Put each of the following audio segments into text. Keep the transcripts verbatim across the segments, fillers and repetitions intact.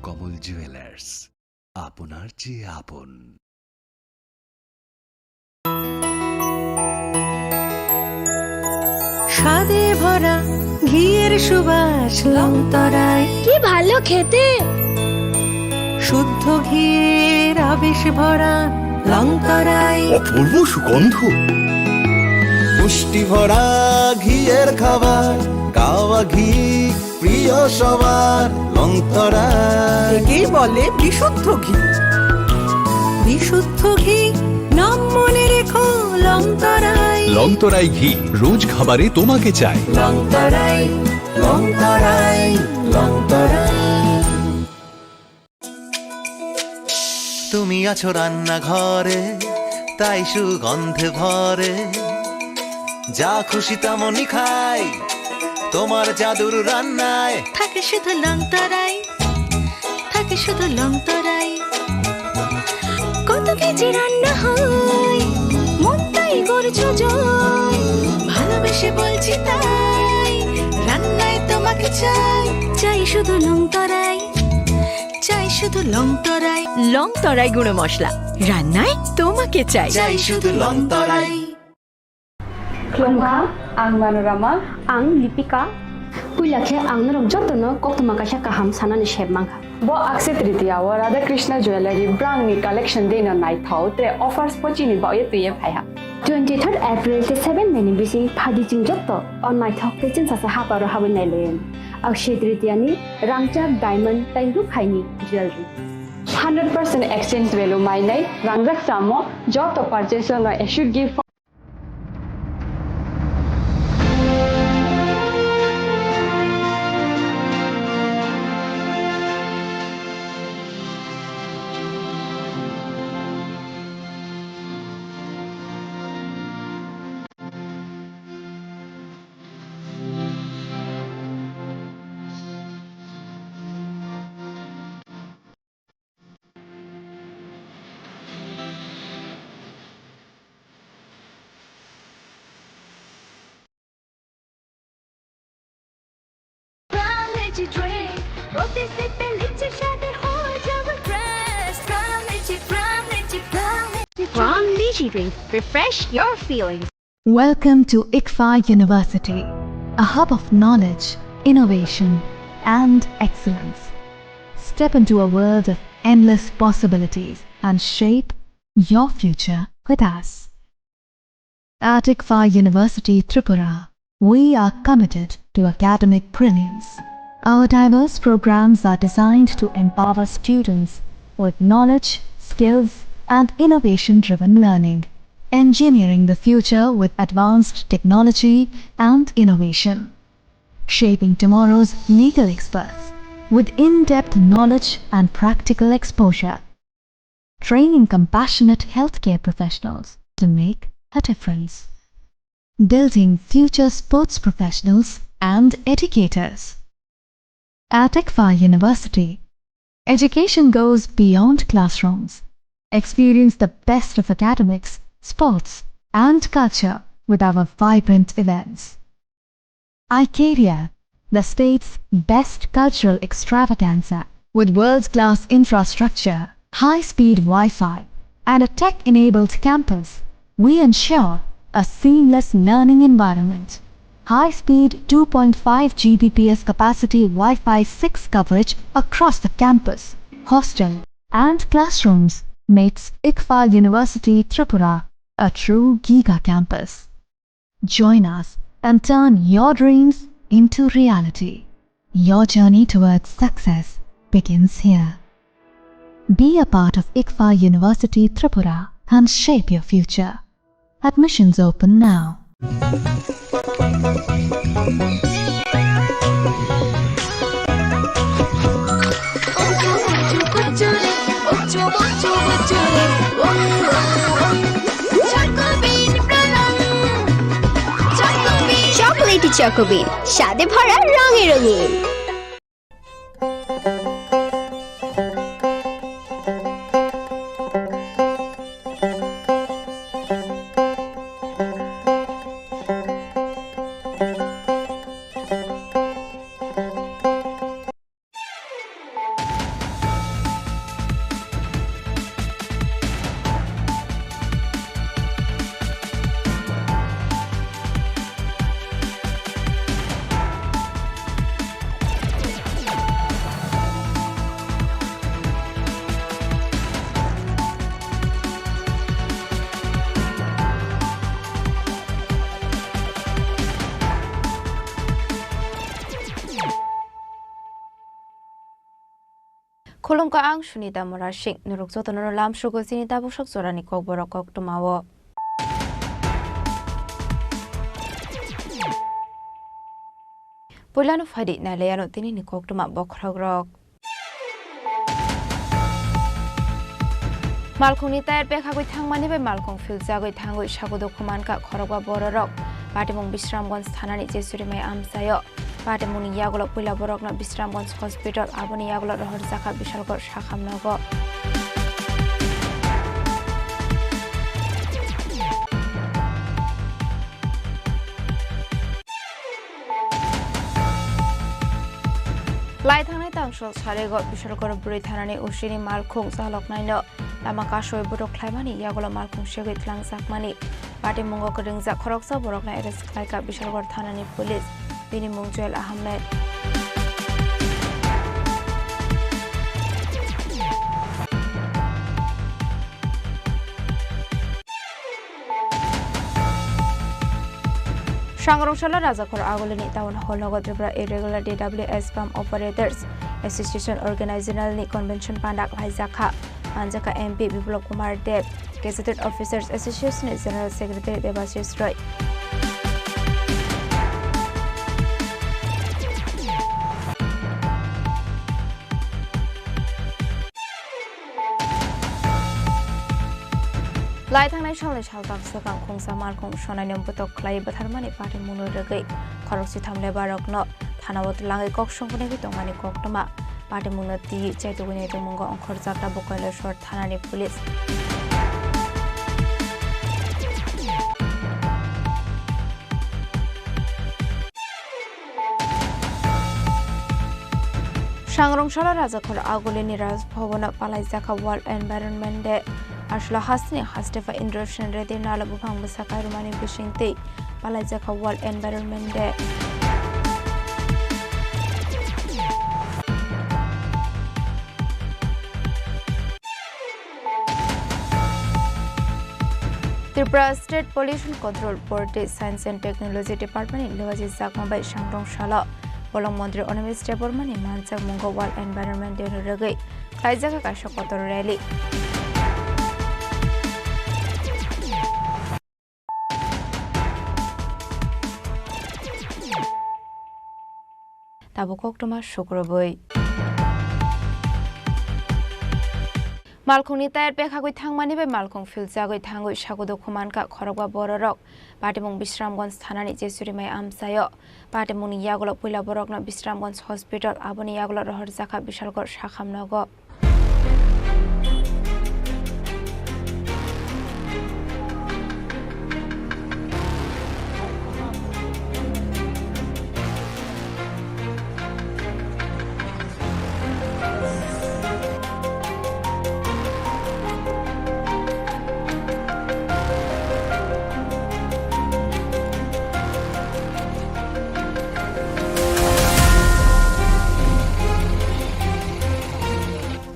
কমল জুয়েলার্স, আপনার যে আপন। স্বাদে ভরা ঘিয়ের সুবাস লংতরাই। কি ভালো খেতে! শুদ্ধ ঘিয়ের আবেশ ভরা লংতরাই। অপূর্ব সুগন্ধ। পুষ্টি ভরা ঘিয়ের খাবার, কাওয়া ঘি প্রিয় সবার, লংতরাই। একেই বলে বিশুদ্ধ ঘি। বিশুদ্ধ ঘি, নাম মনে রেখো, লংতরাই। লংতরাই ঘি, রোজ খাবারে তোমাকে চাই। লংতরাই, লংতরাই, লংতরাই। তুমি আছো রান্নাঘরে, তাই সুগন্ধে ভরে। যা খুশি তেমনই খাই, তোমার জাদুর রান্নায়। থাকে শুধু লংতরাই, থাকে শুধু লংতরাই। কত কেজি রান্না হয়, মনটাই করছো জয়। ভালোবেসে বলছি তাই, রান্নায় তোমাকে চাই। চাই শুধু লংতরাই, চাই শুধু লংতরাই। লংতরাই গুঁড়ো মশলা, রান্নায় তোমাকে চাই। চাই শুধু লংতরাই। Khulumkha, ang Manorama. Ang Lipika. Puila khe ang norok jotono koktwma kaisa kaham sanani sep mankha. Bo Akshaya Tritiya o Radha Krishna Jewellery brangni collection deno naithok tre offers pochini baoye twiye phaiha. Twenty-third April tei seven May ni bising phadi chwng jotto o naithok tei chwngsacha haparo habwi nailaiyani. Akshaya Tritiya ni rangchak diamond tei rukhaini jewellery. Hundred percent exchange value mainai rangjak chamo joto purchase no a should give Energy drink, প্রতি সিপে লিচি স্বাদে হয়ে যাবে fresh। Prime Lychee, Prime Lychee, Prime Lychee, Prime Lychee drink. Refresh your feelings. Welcome to ICFAI University, a hub of knowledge, innovation, and excellence. Step into a world of endless possibilities and shape your future with us. At ICFAI University Tripura, we are committed to academic brilliance. Our diverse programs are designed to empower students with knowledge, skills, and innovation-driven learning, engineering the future with advanced technology and innovation, shaping tomorrow's legal experts with in-depth knowledge and practical exposure, training compassionate healthcare professionals to make a difference, building future sports professionals and educators. At ICFAI University, education goes beyond classrooms. Experience the best of academics, sports, and culture with our vibrant events. Icaria, the state's best cultural extravaganza. With world-class infrastructure, high-speed Wi-Fi, and a tech-enabled campus, we ensure a seamless learning environment. High-speed two point five G B P S capacity Wi-Fi six coverage across the campus, hostel, and classrooms makes ICFAI University Tripura a true giga campus. Join us and turn your dreams into reality. Your journey towards success begins here. Be a part of ICFAI University Tripura and shape your future. Admissions open now. Chocolatey Choco Bean, স্বাদে ভরা, রঙে রঙিন। Khulumkha, ang Sunita Murasing. Norok jotono lamsugo chini tabuksak jorani kokborok koktwmao. Puilano phaidi nailaiano tinini koktwma bokhorokrok. Malkhungni tayar pekhagwi thangmani bai malkhung philjagwi thangwi sago dukhu mankha khorokba bororok. Patimung Bisramganj thanani Jesurimai amchaio. Patimungni yagulo puila borokno Bisramganj hospital, aboni yagulo rohorjakha Bishalgarh sakhamnogo. Lai thangnai tangsol sarigo Bishalgarh bwrwi thanani O C ni malkhung chaloknaino lama kasui bwrwk khlaimani yagulo malkhung segwi tlangjakmani patimungo kwrwngjak khoroksa borokno arrest khlaikha Bishalgarh thanani police, bini mung Joel Ahmed. Sangrong salo Rajakhor Agulini Town Hall nogo Tripura Irregular D W S Pump Operators Association Organizational ni convention panda khlaijak kha. Manjakha M P Biplab Kumar Deb, Gazetted Officers Association ni General Secretary Debashish Roy. Lai thangnai salni salkang swkang khungsa malkhung sonaino bwtok khlai bwtharmani patimungno rwgwi khoroksa tham lebarokno thanao twlangwi kok songkhe tongmani koktwma. Patimungno twi chaitugwi naitukmungo ongkhorjak tabuk Kailasor thanani police. Sangrong salo Rajakhor Agulini Raj Bhavan o palaijakha World Environment Day. Aswla hasteni hastepha Indrasen Reddy nalo buphang bwsa kairumani bisingtwi palaijakha World Environment Day. Tripura State Pollution Control Board tei Science and Technology Department ni lewajijak bai sangrong salo bolong montri Animesh Debbarma ni manchak mungo World Environment Day no rwgwi khlaijak kaisa kotor rally. Tabuk koktwma sukrubwi. Malkhungni tayar pekhagwi thangmani bai malkhung philjagwi thangwi sago dukhu mankha khorokba bororok. Patimung Bisramganj thanani Jesurimai amchaio. Patimungni yagulo puila borokno Bisramganj hospital, aboni yagulo rohorjakha Bishalgarh sakhamnogo.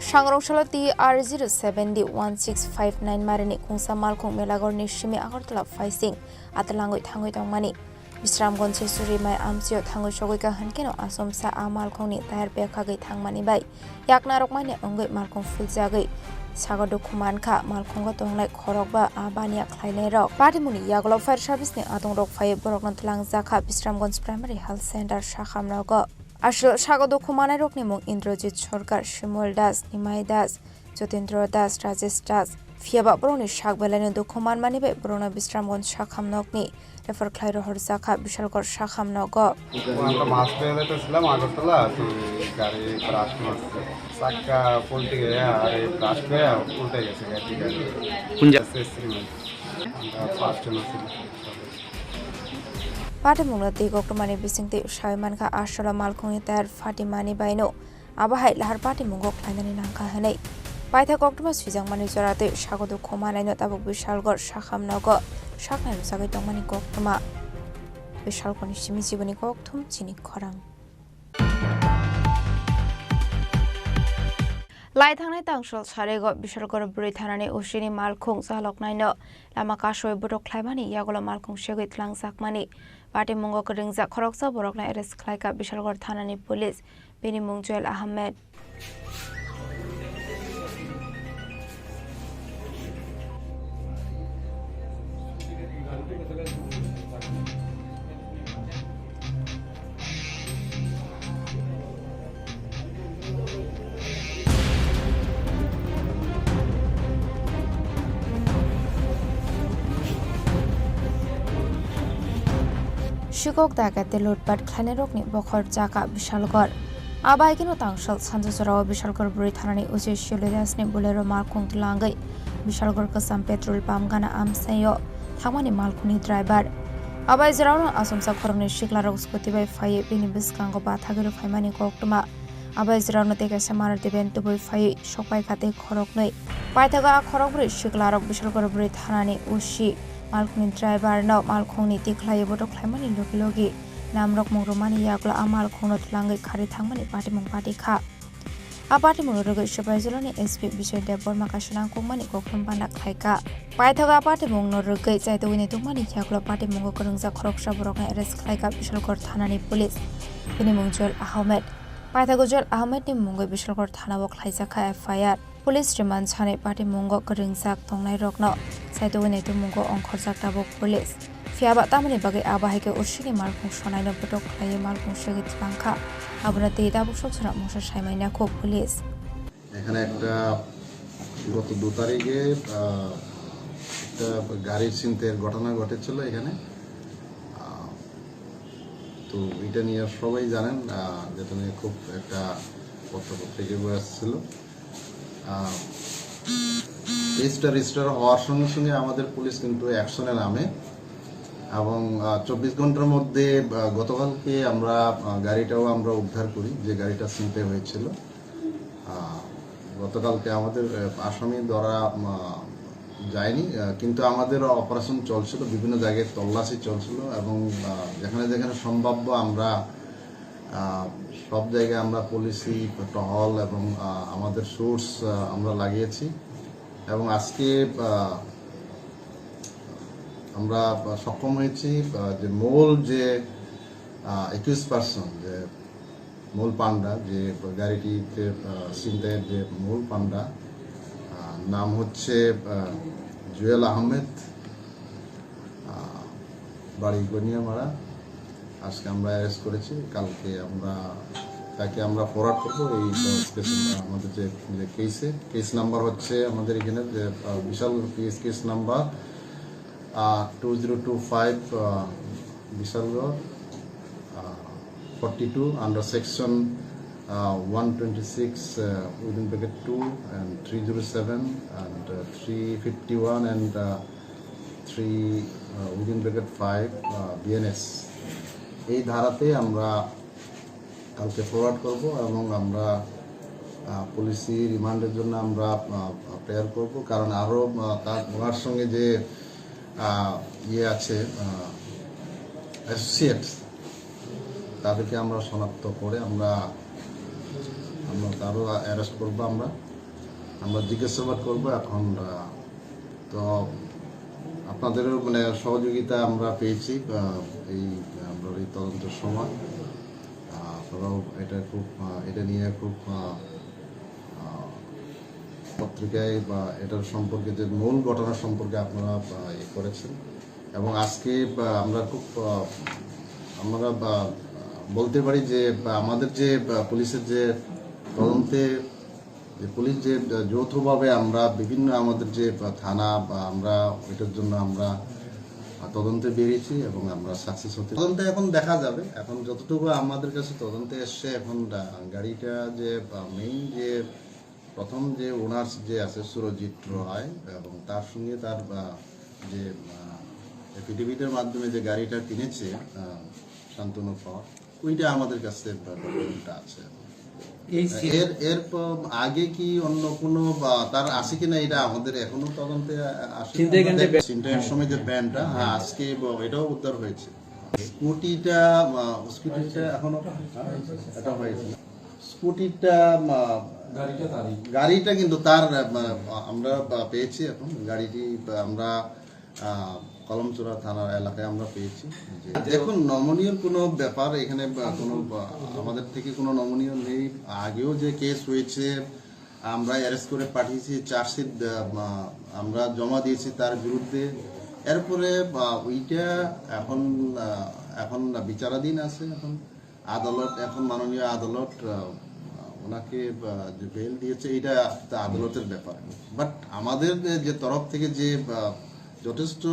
Sangrong salo T R zero seven D one six five nine marini khungsa malkhung Melagarh ni simi Agartala phaising atalangwi thangwi tongmani. Bisramganj Jesurimai amchaio thangwi sogwi kha hwnkhe no achomsa a malkhungni tayar pekhagwi thangmani bai yaknarokmani wngwi malkhung philjagwi sago dukhu mankha, malkhungo tongnai khorokba a baniya khlainairok. Patimungni yagulo fire service ni adongrok phaiwi borokno twlangjakha Bisramganj Primary Health Center sakhamnogo. Aswk sago dukhu manairokni mung Indrajit Sarkar, Shimol Das, Nimai Das, Jotendra Das, Rajesh Das. Phiyaba borokni sak belaino dukhu manmani bai borokno Bisramganj sakhamnokni refer khlai rohorjakha Bishalgarh sakhamnogo. আমরা মাছ বেলাতে ছিলাম আগরতলা, তো গাড়ি ব্রাস্ট মারছে, চাক্কা পল্টি গিয়া আর এই ব্রাস্ট হয়ে উল্টে গেছে গাড়ি। কোন জায়গা? আমরা পাঁচজন আছি। Patimungno twi koktwmani bisingtwi sawi mankha, aswla malkhungni tayar phatimani baino abo hai lahar patimungo khlainani nangkha hwnwi. Paithak koktwma swijakmani joratwi sago dukhu manaino tabuk Bishalgarh sakhamnogo saknai rwjagwi tongmani koktwma. Bishalgarhni simi jiboni kokthum chini khorang. Lai thangnai tangsol sarigo Bishalgarh bwrwi thanani O C ni malkhung chaloknaino lama kasui bwrwk khlaimani yagulo malkhung segwi tlangjakmani patimungo kwrwngjak khoroksa borokno arrest khlaikha Bishalgarh thanani police, bini mung Joel Ahmed. Sikok dakati lutpat khlainairokni bokhor chakha Bishalgarh. Abaikeno tangsal sanjajorao Bishalgarh bwrwi thanani usi Shilidasni Bolero malkhung twlangwi Bishalgarh kwcham petrol pump gana amsaio thangmani malkhungni driver. Abai jeraono asomsa khoroknwi siklarok scooty bai phaiwi bini bwskango bathagwi rw phaimani koktwma. Abai jeraono tei kaisa Maruti van tubui phaiwi sokpai kha tei khoroknwi. Paithago a khorokbrwi siklarok Bishalgarh bwrwi thanani usi malkhungni driver no malkhungni tikhlaiwi botok khlaimani logi logi namrok mung rwmani yagulo a malkhungno twlangwi kharwi thangmani patimung pati kha. A patimungno rwgwi Sipaijolani S P Bijoy Debbarma kaisa nangkukmani koktwma bana khlaikha. Paithago a patimungno rwgwi chaitugwi naitukmani yagulo patimungo kwrwngjak khoroksa borokno arrest khlaikha Bishalgarh thanani police. Bini mung Joel Ahmed. Paithago Joel Ahmedni mungwi Bishalgarh thanao khlaijakha F I R. Police remand sanwi patimungo kwrwngjak tongnairokno saitugwi naitukmungo ongkhorjak tabuk police. Phiyaba tamoni bagwi abo hai khe ursini malkhung sonaino botok khlaiwi malkhung segwi twlangkha. Abono tei tabuk sok sora mungsa saimai nakhuk police. এখানে একটা গত দু তারিখে, আহ, একটা গাড়ির ছিনতাইয়ের ঘটনা ঘটেছিল এখানে। আহ, তো এটা নিয়ে সবাই জানেন, আহ, যেটা নিয়ে খুব একটা পত্রপত্রিকায় আসছিল। আহ, কেসটা রেজিস্টার হওয়ার সঙ্গে সঙ্গে আমাদের পুলিশ কিন্তু অ্যাকশনে নামে এবং, আহ, চব্বিশ ঘন্টার মধ্যে, আহ, গতকালকে আমরা, আহ, গাড়িটাও আমরা উদ্ধার করি, যে গাড়িটা ছিনতাই হয়েছিল। আহ, গতকালকে আমাদের, আহ, আসামি ধরা, আহ, যায়নি, আহ, কিন্তু আমাদের অপারেশন চলছিল, বিভিন্ন জায়গায় তল্লাশি চলছিল এবং, আহ, যেখানে যেখানে সম্ভাব্য আমরা, আহ, সব জায়গায় আমরা পুলিশি টহল এবং, আহ, আমাদের সোর্স, আহ, আমরা লাগিয়েছি এবং আজকে, আহ, আমরা সক্ষম হয়েছি, আহ, যে মূল যে, আহ, অ্যাকিউজ পারসন, যে মূল পান্ডা, যে গাড়িটিতে, আহ, ছিনতাইয়ের যে মূল পান্ডা, আহ, নাম হচ্ছে, আহ, জুয়েল আহমেদ, আহ, বাড়ি গনিয়ামারা। আজকে আমরা অ্যারেস্ট করেছি, কালকে আমরা তাকে আমরা ফরওয়ার্ড করবো এই, আহ, স্পেশাল আমাদের যে, যে কেসে। কেস নাম্বার হচ্ছে আমাদের এখানে যে, uh, Bishal PS case number, uh, two zero two five, uh, Bishalgarh, uh, forty two under section, uh, one twenty six, uh, within bracket two and three zero seven and, uh, three fifty one and, uh, three, uh, within bracket five, uh, BNS. এই ধারাতে আমরা কালকে ফরওয়ার্ড করব এবং আমরা, আহ, পুলিশি রিমান্ডের জন্য আমরা, আহ, প্রেয়ার করব, কারণ আরও, আহ, তার, ওনার সঙ্গে যে, আহ, ইয়ে আছে, আহ, অ্যাসোসিয়েটস, তাদেরকে আমরা শনাক্ত করে আমরা, আমরা তারও অ্যারেস্ট করব। আমরা, আমরা জিজ্ঞাসাবাদ করব এখন। আহ, তো আপনাদেরও মানে সহযোগিতা আমরা পেয়েছি, আহ, এই আমরা এই তদন্তের সময়। আহ, আপনারাও এটা খুব, আহ, এটা নিয়ে খুব, আহ, আহ, পত্রিকায় বা এটার সম্পর্কে যে মূল ঘটনা সম্পর্কে আপনারা, আহ, ইয়ে করেছেন এবং আজকে, আহ, আমরা খুব, আহ, আমরা, আহ, বলতে পারি যে, আহ, আমাদের যে, আহ, পুলিশের যে তদন্তে যে পুলিশ যে, আহ, যৌথভাবে আমরা বিভিন্ন আমাদের যে, আহ, থানা বা আমরা ওইটার জন্য আমরা, আহ, তদন্তে বেরিয়েছি এবং আমরা সাকসেস হতে তদন্তে এখন দেখা যাবে। এখন যতটুকু আমাদের কাছে তদন্তে এসছে, এখন, আহ, গাড়িটা যে, আহ, মেইন যে প্রথম যে ওনার যে আছে সুরজিৎ রয় এবং তার সঙ্গে তার, আহ, যে, আহ, এফিডেভিটের মাধ্যমে যে গাড়িটা কিনেছে, আহ, শান্তনু কর, ওইটা আমাদের কাছে ডকুমেন্টটা আছে। এই সি- এর, এর প-, আগে কি অন্য কোনো বা তার আছে কিনা এটা আমাদের এখনো তদন্তে আসে। কিন্তু এখান থেকে ছিনতাইয়ের সময় যে ভ্যানটা, হ্যাঁ, আজকে ব-, এটাও উদ্ধার হয়েছে। স্কুটিটা, আহ, স্কুটিটা এখনো, হ্যাঁ, এটা হয়েছে। স্কুটিটা, আহ, গাড়িটা তারই। গাড়িটা কিন্তু তার, আহ, আমরা, আহ, পেয়েছি এখন। গাড়িটি, আহ, আমরা, আহ, কলমচূড়া থানার এলাকায় আমরা পেয়েছি। যে দেখুন, নমনীয় কোনো ব্যাপার এখানে, আহ, কোনো, আহ, আমাদের থেকে কোনো নমনীয় নেই। আগেও যে কেস হয়েছে, আমরা অ্যারেস্ট করে পাঠিয়েছি, চার্জশিট, আহ, আমরা জমা দিয়েছি তার বিরুদ্ধে। এরপরে, আহ, ওইটা এখন, আহ, এখন বিচারাধীন আছে। এখন আদালত, এখন মাননীয় আদালত, আহ, ওনাকে, আহ, যে বেইল দিয়েছে, এটা একটা আদালতের ব্যাপার। বাট আমাদের যে তরফ থেকে যে, আহ, যথেষ্ট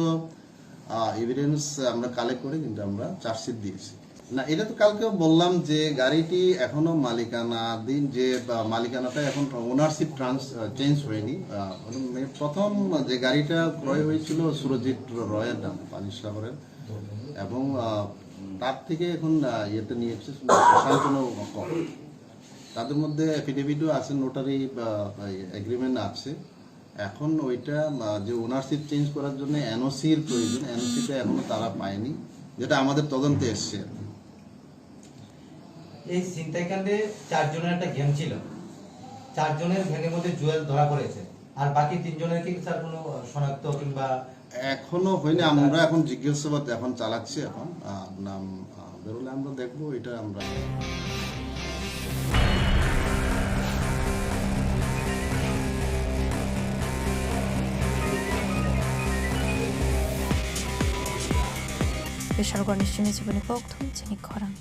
এভিডেন্স আমরা কালেক্ট করে কিন্তু আমরা চার্জশিট দিয়েছি। না, এটা তো কালকেও বললাম যে গাড়িটি এখনো মালিকানাধীন, যে বা, মালিকানাটা এখন ওনারশিপ ট্রান্স চেঞ্জ হয়নি। আহ, মানে প্রথম যে গাড়িটা ক্রয় হয়েছিল সুরজিৎ রয়ের নামে, পানিসাগরের, এবং আহ, তার থেকে এখন আহ, ইয়েতে নিয়ে এসছে শান্তনু কর। তাদের মধ্যে এফিডেভিটও আছে, নোটারি এগ্রিমেন্ট আছে। এখন ওইটা আহ, যে ওনারশিপ চেঞ্জ করার জন্য এনওসির প্রয়োজন, এনওসিটা এখনো তারা পায়নি, যেটা আমাদের তদন্তে এসছে। এই ছিনতাইকাণ্ডে চারজনের একটা গ্যাং ছিল। চারজনের গ্যাংয়ের মধ্যে জুয়েল ধরা পড়েছে। আর বাকি তিনজনের কি স্যার কোনো শনাক্ত কিংবা এখনো হয়নি। আমরা এখন জিজ্ঞাসাবাদ এখন চালাচ্ছি। এখন আহ, নাম আহ, বেরোলে আমরা দেখবো, এটা আমরা Bishalgarhni simi chiboni kok thum chini khorang.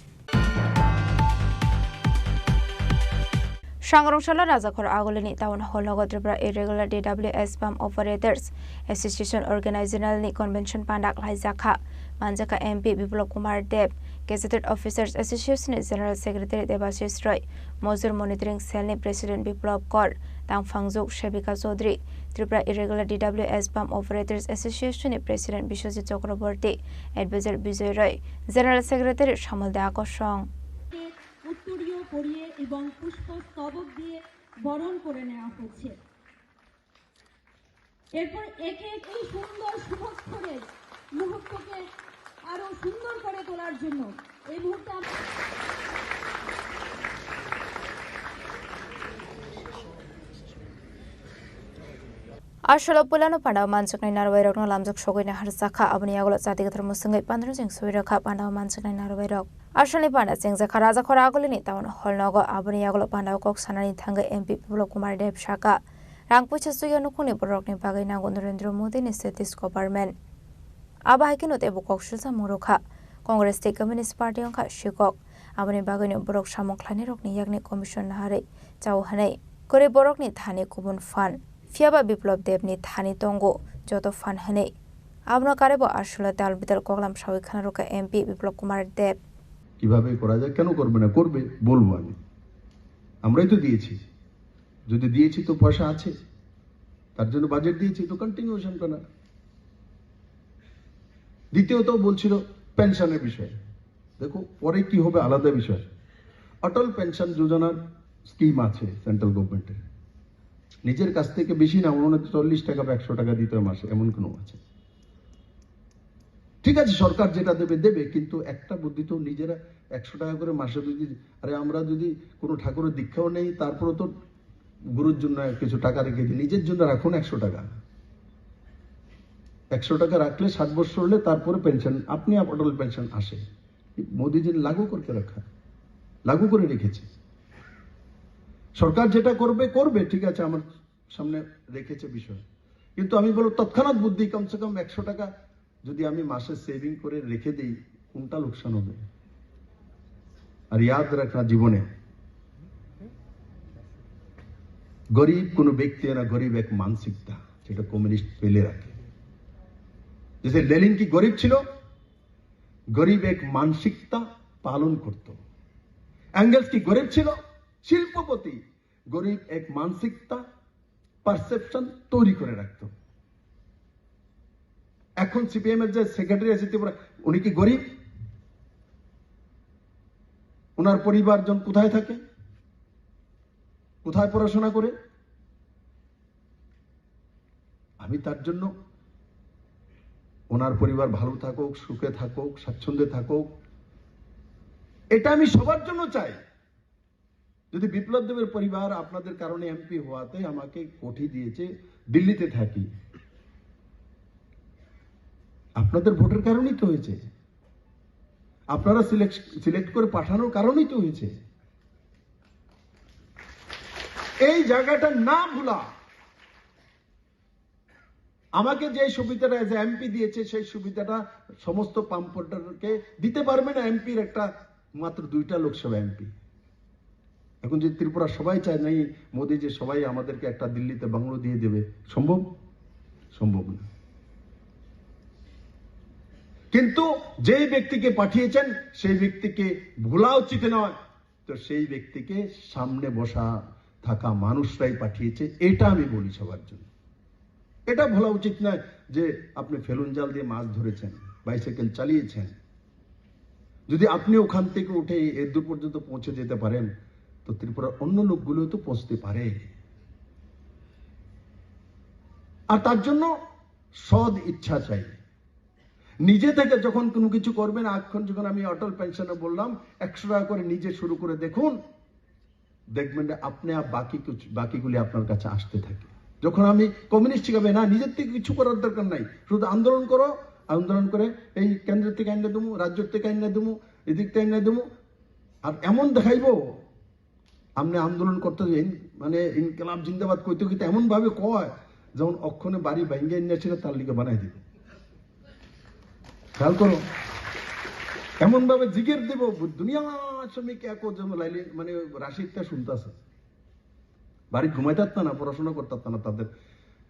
Sangrong salo Rajakhor Agulini town hall nogo Tripura Irregular D W S Pump Operators Association Organizational ni convention panda khlaijakha. Manjakha M P Biplab Kumar Deb, Gazetted Officers Association ni General Secretary Debashish Roy, Mojur Monitoring Cell ni President Biplab Kor, Tangphangjuk Sebika Chaudhary, Tripura Irregular D W S Pump Operators Association ni President Biswajit Chakraborty, Advisor Bijoy Roy, General Secretary Samol De Akosong. উত্তরীয় পরিয়ে এবং পুষ্পস্তবক দিয়ে বরণ করে নেওয়া হচ্ছে। এরপর একে একে এই সুন্দর শুভক্ষণের মুহূর্তকে আরো সুন্দর করে তোলার জন্য এই মুহূর্তে আমরা Asolo puilano panda manjaknai narwai rokno lamjak sogwi naharjakha, aboni yagulo chati kwthar mwswngwi pandra jeng soi rokha panda manjaknai narwai rok. Asolni panda chengjakha Rajakhor Agulini town hall nogo, aboni yagulo panda kok sanani thangwi M P Biplab Kumar Deb sakha, rang puisa chuya nukhungni borokni bagwi nango Narendra Modi ni Satish Government. Abo hai kheno teibo kok sujamung rwkha, Congress tei Communist Party wngkha sikok, aboni bagwino borok samung khlainairokni yakni commission naharwi chao hwnwi kwrwi borokni thani kubun phan. Phiyaba Biplab Debni thani tongo joto phan hwnwi. Abono karwibo aswlo dal bidal koklam sawi khna rwkha M P Biplab Kumar Deb. কিভাবে করা যায়, কেন করবে না, করবে, বলবো আমি। আমরাই তো দিয়েছি, যদি দিয়েছি তো পয়সা আছে, তার জন্য বাজেট দিয়েছি, তো কন্টিনিউশন করা। দ্বিতীয়ত বলছিল পেনশনের বিষয়ে, দেখো পরে কি হবে আলাদা বিষয়। অটল পেনশন যোজনার স্কিম আছে সেন্ট্রাল গভর্নমেন্টের, নিজের কাছ থেকে বেশি না, মনে হয় চল্লিশ টাকা বা একশো টাকা দিতে হয় মাসে, এমন কোনো আছে। ঠিক আছে, সরকার যেটা দেবে দেবে, কিন্তু একটা বুদ্ধি তো নিজেরা একশো টাকা করে মাসে যদি, আরে আমরা যদি কোনো ঠাকুরের দীক্ষাও নেই, তারপরে তো গুরুর জন্য কিছু টাকা রেখে দিই, নিজের জন্য রাখুন একশো টাকা। একশো টাকা রাখলে ষাট বছর হলে তারপরে পেনশন, আপনি আপ অটল পেনশন আসে। মোদিজি লাগু করে রাখা, লাগু করে রেখেছে। সরকার যেটা করবে করবে, ঠিক আছে, আমার সামনে রেখেছে বিষয়। কিন্তু আমি বলবো তৎক্ষণাৎ বুদ্ধি, কমসে কম একশো টাকা যদি আমি মাসে সেভিং করে রেখে দিই, কোনটা লোকসান হবে? আর ইয়াদ রাখনা জীবনে, গরিব কোনো ব্যক্তি না, গরিব এক মানসিকতা, যেটা কমিউনিস্ট ফেলে রাখে। जैसे लेनिन की गरीब ছিল, গরিব এক মানসিকতা পালন করত। অ্যাঙ্গেলস কি গরিব ছিল? শিল্পপতি। গরিব এক মানসিকতা, পারসেপশন তৈরি করে রাখত। এখন সিপিএম এর যে সেক্রেটারি আছে ত্রিপুরা, উনি কি গরিব? ওনার পরিবারজন কোথায় থাকে, কোথায় পড়াশোনা করে? আমি তার জন্য ওনার পরিবার ভালো থাকুক, সুখে থাকুক, স্বাচ্ছন্দ্যে থাকুক, এটা আমি সবার জন্য চাই। যদি বিপ্লব দেবের পরিবার আপনাদের কারণে এমপি হওয়াতে আমাকে কোঠি দিয়েছে, দিল্লিতে থাকি, আপনাদের ভোটের কারণেই তো হয়েছে, আপনারা সিলেক্ট সিলেক্ট করে পাঠানোর কারণেই তো হয়েছে। এই জায়গাটা না ভুলা। আমাকে যে সুবিধাটা এজ এমপি দিয়েছে, সেই সুবিধাটা সমস্ত পাম্প হোল্ডারকে দিতে পারবে না এমপির একটা, মাত্র দুইটা লোকসভা এমপি। এখন যদি ত্রিপুরা সবাই চায়, নেই মোদি যে সবাই আমাদেরকে একটা দিল্লিতে বাংলো দিয়ে দেবে, সম্ভব? সম্ভব না। কিন্তু যেই ব্যক্তিকে পাঠিয়েছেন সেই ব্যক্তিকে ভোলা উচিত নয়। তো সেই ব্যক্তিকে সামনে বসা থাকা মানুষরাই পাঠিয়েছে, এটা আমি বলি সবার জন্য। এটা বলা উচিত নয় যে আপনি ফেলুন জাল দিয়ে মাছ ধরেছেন, বাইসাইকেল চালিয়েছেন। যদি আপনি ওখান থেকে উঠে এই দূর পর্যন্ত পৌঁছে যেতে পারেন, তো ত্রিপুরার অন্য লোকগুলো তো পৌঁছতে পারে। আর তার জন্য সদ ইচ্ছা চাই। নিজে থেকে যখন কোনো কিছু করবেন, এখন যখন আমি অটল পেনশনে বললাম, একশো টাকা করে নিজে শুরু করে দেখুন, দেখবেন যে আপনি আর বাকি কিছু, বাকিগুলি আপনার কাছে আসতে থাকে। যখন আমি কমিউনিস্ট হিসাবে না, নিজের থেকে কিছু করার দরকার নাই, শুধু আন্দোলন করো, আন্দোলন করে এই কেন্দ্র থেকে আইনা দেবো, রাজ্য থেকে আইনা দেবো, এদিক থেকে আইনা দেবো, আর এমন দেখাইবো, আপনি আন্দোলন করতে যে ইন-, মানে ইনকিলাব জিন্দাবাদ কইতে কইতে এমন ভাবে কয়, যেমন অক্ষণে বাড়ি ভাঙ্গে নিয়ে ছিল তার লিগে বানাই দিব। খেয়াল করো, এমন ভাবে জিগের দিব, দুনিয়া শ্রমিক এক জন লাইলে মানে রাশিদটা শুনতেছে, বাড়ি ঘুমাইতে পারত না, পড়াশোনা করতে পারত না, তাদের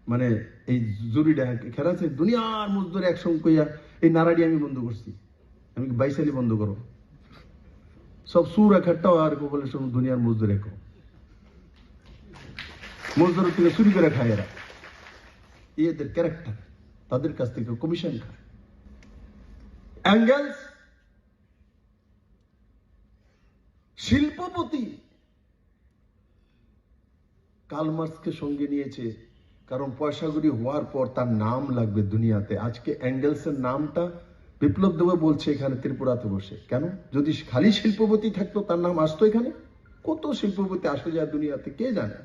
মানে এই জুরিটা খেলা আছে, দুনিয়ার মজদুর একসঙ্গে কইয়া এই নারাডি আমি বন্ধ করছি। আমি কি বাইসালি বন্ধ করো? সব সুর একটাও আর কি বলে, সব দুনিয়ার মজদুর একো। মজদুর থেকে চুরি করে খায় এরা। এদের ক্যারেক্টার, তাদের কাছ থেকে কমিশন খায়। অ্যাঙ্গেলস শিল্পপতি, কার্ল মার্কসকে সঙ্গে নিয়েছে, কারণ পয়সাগুলি হওয়ার পর তার নাম লাগবে দুনিয়াতে। আজকে অ্যাঙ্গেলসের নামটা বিপ্লব দেবে বলছে এখানে ত্রিপুরাতে বসে। কেন? যদি খালি শিল্পপতি থাকতো, তার নাম আসতো এখানে? কত শিল্পপতি আসে যায় দুনিয়াতে, কে জানে?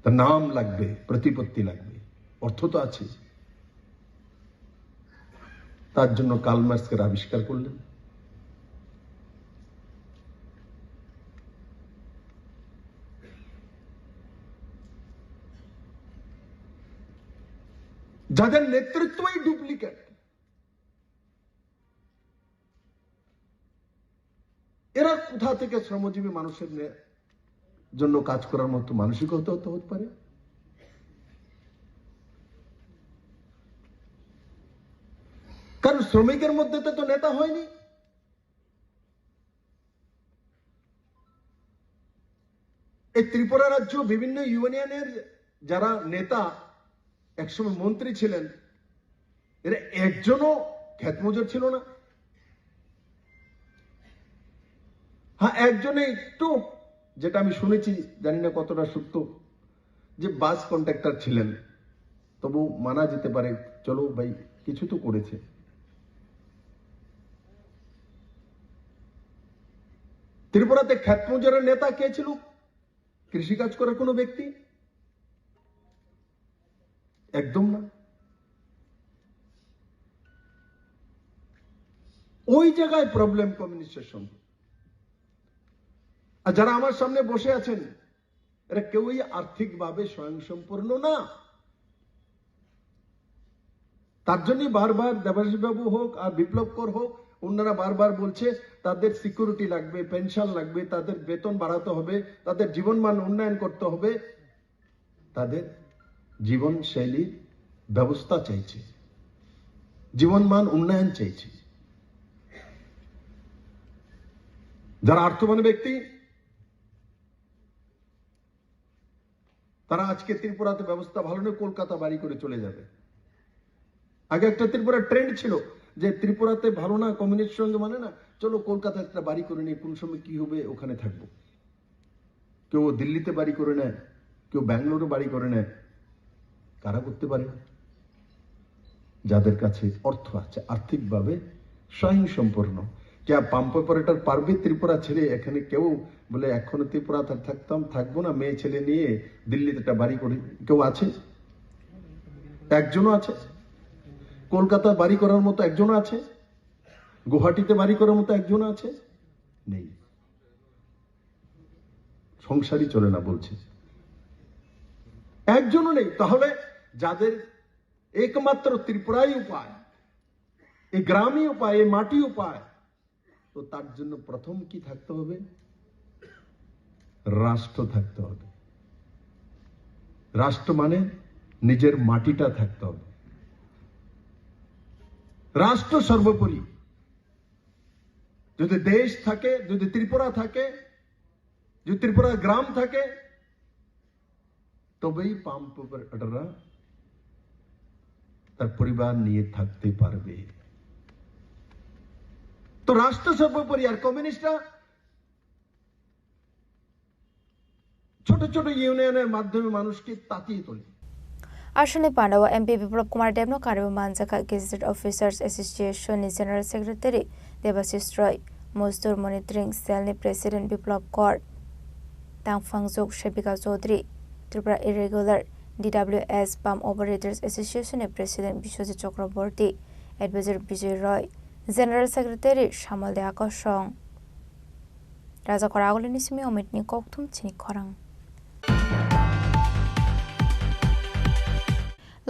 তার নাম লাগবে, প্রতিপত্তি লাগবে, অর্থ তো আছে। তার জন্য কার্ল মার্কসকে আবিষ্কার করলেন। যাদের নেতৃত্বই ডুপ্লিকেট, এরা কোথা থেকে শ্রমজীবী মানুষের নে-, জন্য কাজ করার মতো মানসিকতা হতে, হতে পারে? কারণ শ্রমিকের মধ্যে তো, তো নেতা হয়নি। এই ত্রিপুরা রাজ্য বিভিন্ন ইউনিয়নের যারা নেতা, একসময় মন্ত্রী ছিলেন, এরা একজনও ক্ষেত মজুর ছিল না। হ্যাঁ, একজনে একটু, যেটা আমি শুনেছি, জানি না কতটা সত্য, যে বাস কন্ডাক্টর ছিলেন, তবু মানা যেতে পারে, চলো ভাই, কিছু তো করেছে। ত্রিপুরাতে ক্ষেত মজুরের নেতা কে ছিল? কৃষিকাজ করার কোনো ব্যক্তি? একদম না। ওই জায়গায় প্রবলেম কমিউনিস্টের সঙ্গে। আর যারা আমার সামনে বসে আছেন, এরা কেউই আর্থিকভাবে স্বয়ংসম্পূর্ণ না। তার জন্যই বারবার দেবাশিস বাবু হোক আর বিপ্লব কর হোক, ওনারা বারবার বলছে তাদের সিকিউরিটি লাগবে, পেনশন লাগবে, তাদের বেতন বাড়াতে হবে, তাদের জীবনমান উন্নয়ন করতে হবে, তাদের জীবনশৈলীর ব্যবস্থা চাইছে, জীবনমান উন্নয়ন চাইছে। যারা অর্থবান ব্যক্তি, তারা আজকে ত্রিপুরাতে ব্যবস্থা ভালো নেই, কলকাতা বাড়ি করে চলে যাবে। আগে একটা ত্রিপুরা ট্রেন্ড ছিল যে ত্রিপুরাতে ভালো না, কমিউনিস্ট সঙ্গে মানে না, চলো কলকাতা একটা বাড়ি করে নিই, কোন সময় কি হবে ওখানে থাকবো। কেউ দিল্লিতে বাড়ি করে নেয়, কেউ ব্যাঙ্গালোরে বাড়ি করে নেয়। কারা করতে পারে না? যাদের কাছে অর্থ আছে, আর্থিকভাবে স্বয়ংসম্পূর্ণ। কে পাম্প অপারেটর পারবে ত্রিপুরা ছেড়ে? এখানে কেউ বলে, এখনো ত্রিপুরা থা-, থাকতাম, থাকবো না, মেয়ে ছেলে নিয়ে দিল্লিতে একটা বাড়ি করি, কেউ আছে? একজনও আছে? কলকাতা বাড়ি করার মতো একজনও আছে? গুয়াহাটিতে বাড়ি করার মতো একজনও আছে? নেই। সংসারই চলে না বলছে, একজনও নেই। তাহলে যাদের একমাত্র ত্রিপুরাই উপায়, এই গ্রামই উপায়, এই মাটি উপায়, তো তার জন্য প্রথম কি থাকতে হবে? রাষ্ট্র থাকতে হবে। রাষ্ট্র মানে নিজের মাটিটা থাকতে হবে। রাষ্ট্র সর্বোপরি। যদি দেশ থাকে, যদি ত্রিপুরা থাকে, যদি ত্রিপুরা গ্রাম থাকে, তবেই পাম্প অপারেটররা তার পরিবার নিয়ে থাকতে পারবে। তো রাষ্ট্র সর্বোপরি। আর কমিউনিস্টরা ছোট ছোট ইউনিয়নের মাধ্যমে মানুষকে তাতিয়ে তোলে। Aswkni pandao M P Biplab Kumar Debno karwi manjakha Gazetted Officers Association ni General Secretary Debashish Roy, Mostur Monitoring Cell ni President Biplab Kor, Tangphangjuk Sebika Chaudhary, Tripura Irregular D W S Pump Operators Association ni President Biswajit Chakraborty, Advisor Bijoy Roy, General Secretary Samal De Akosong. Raja Kora Agulini simi Omitni kokthum chini khorang.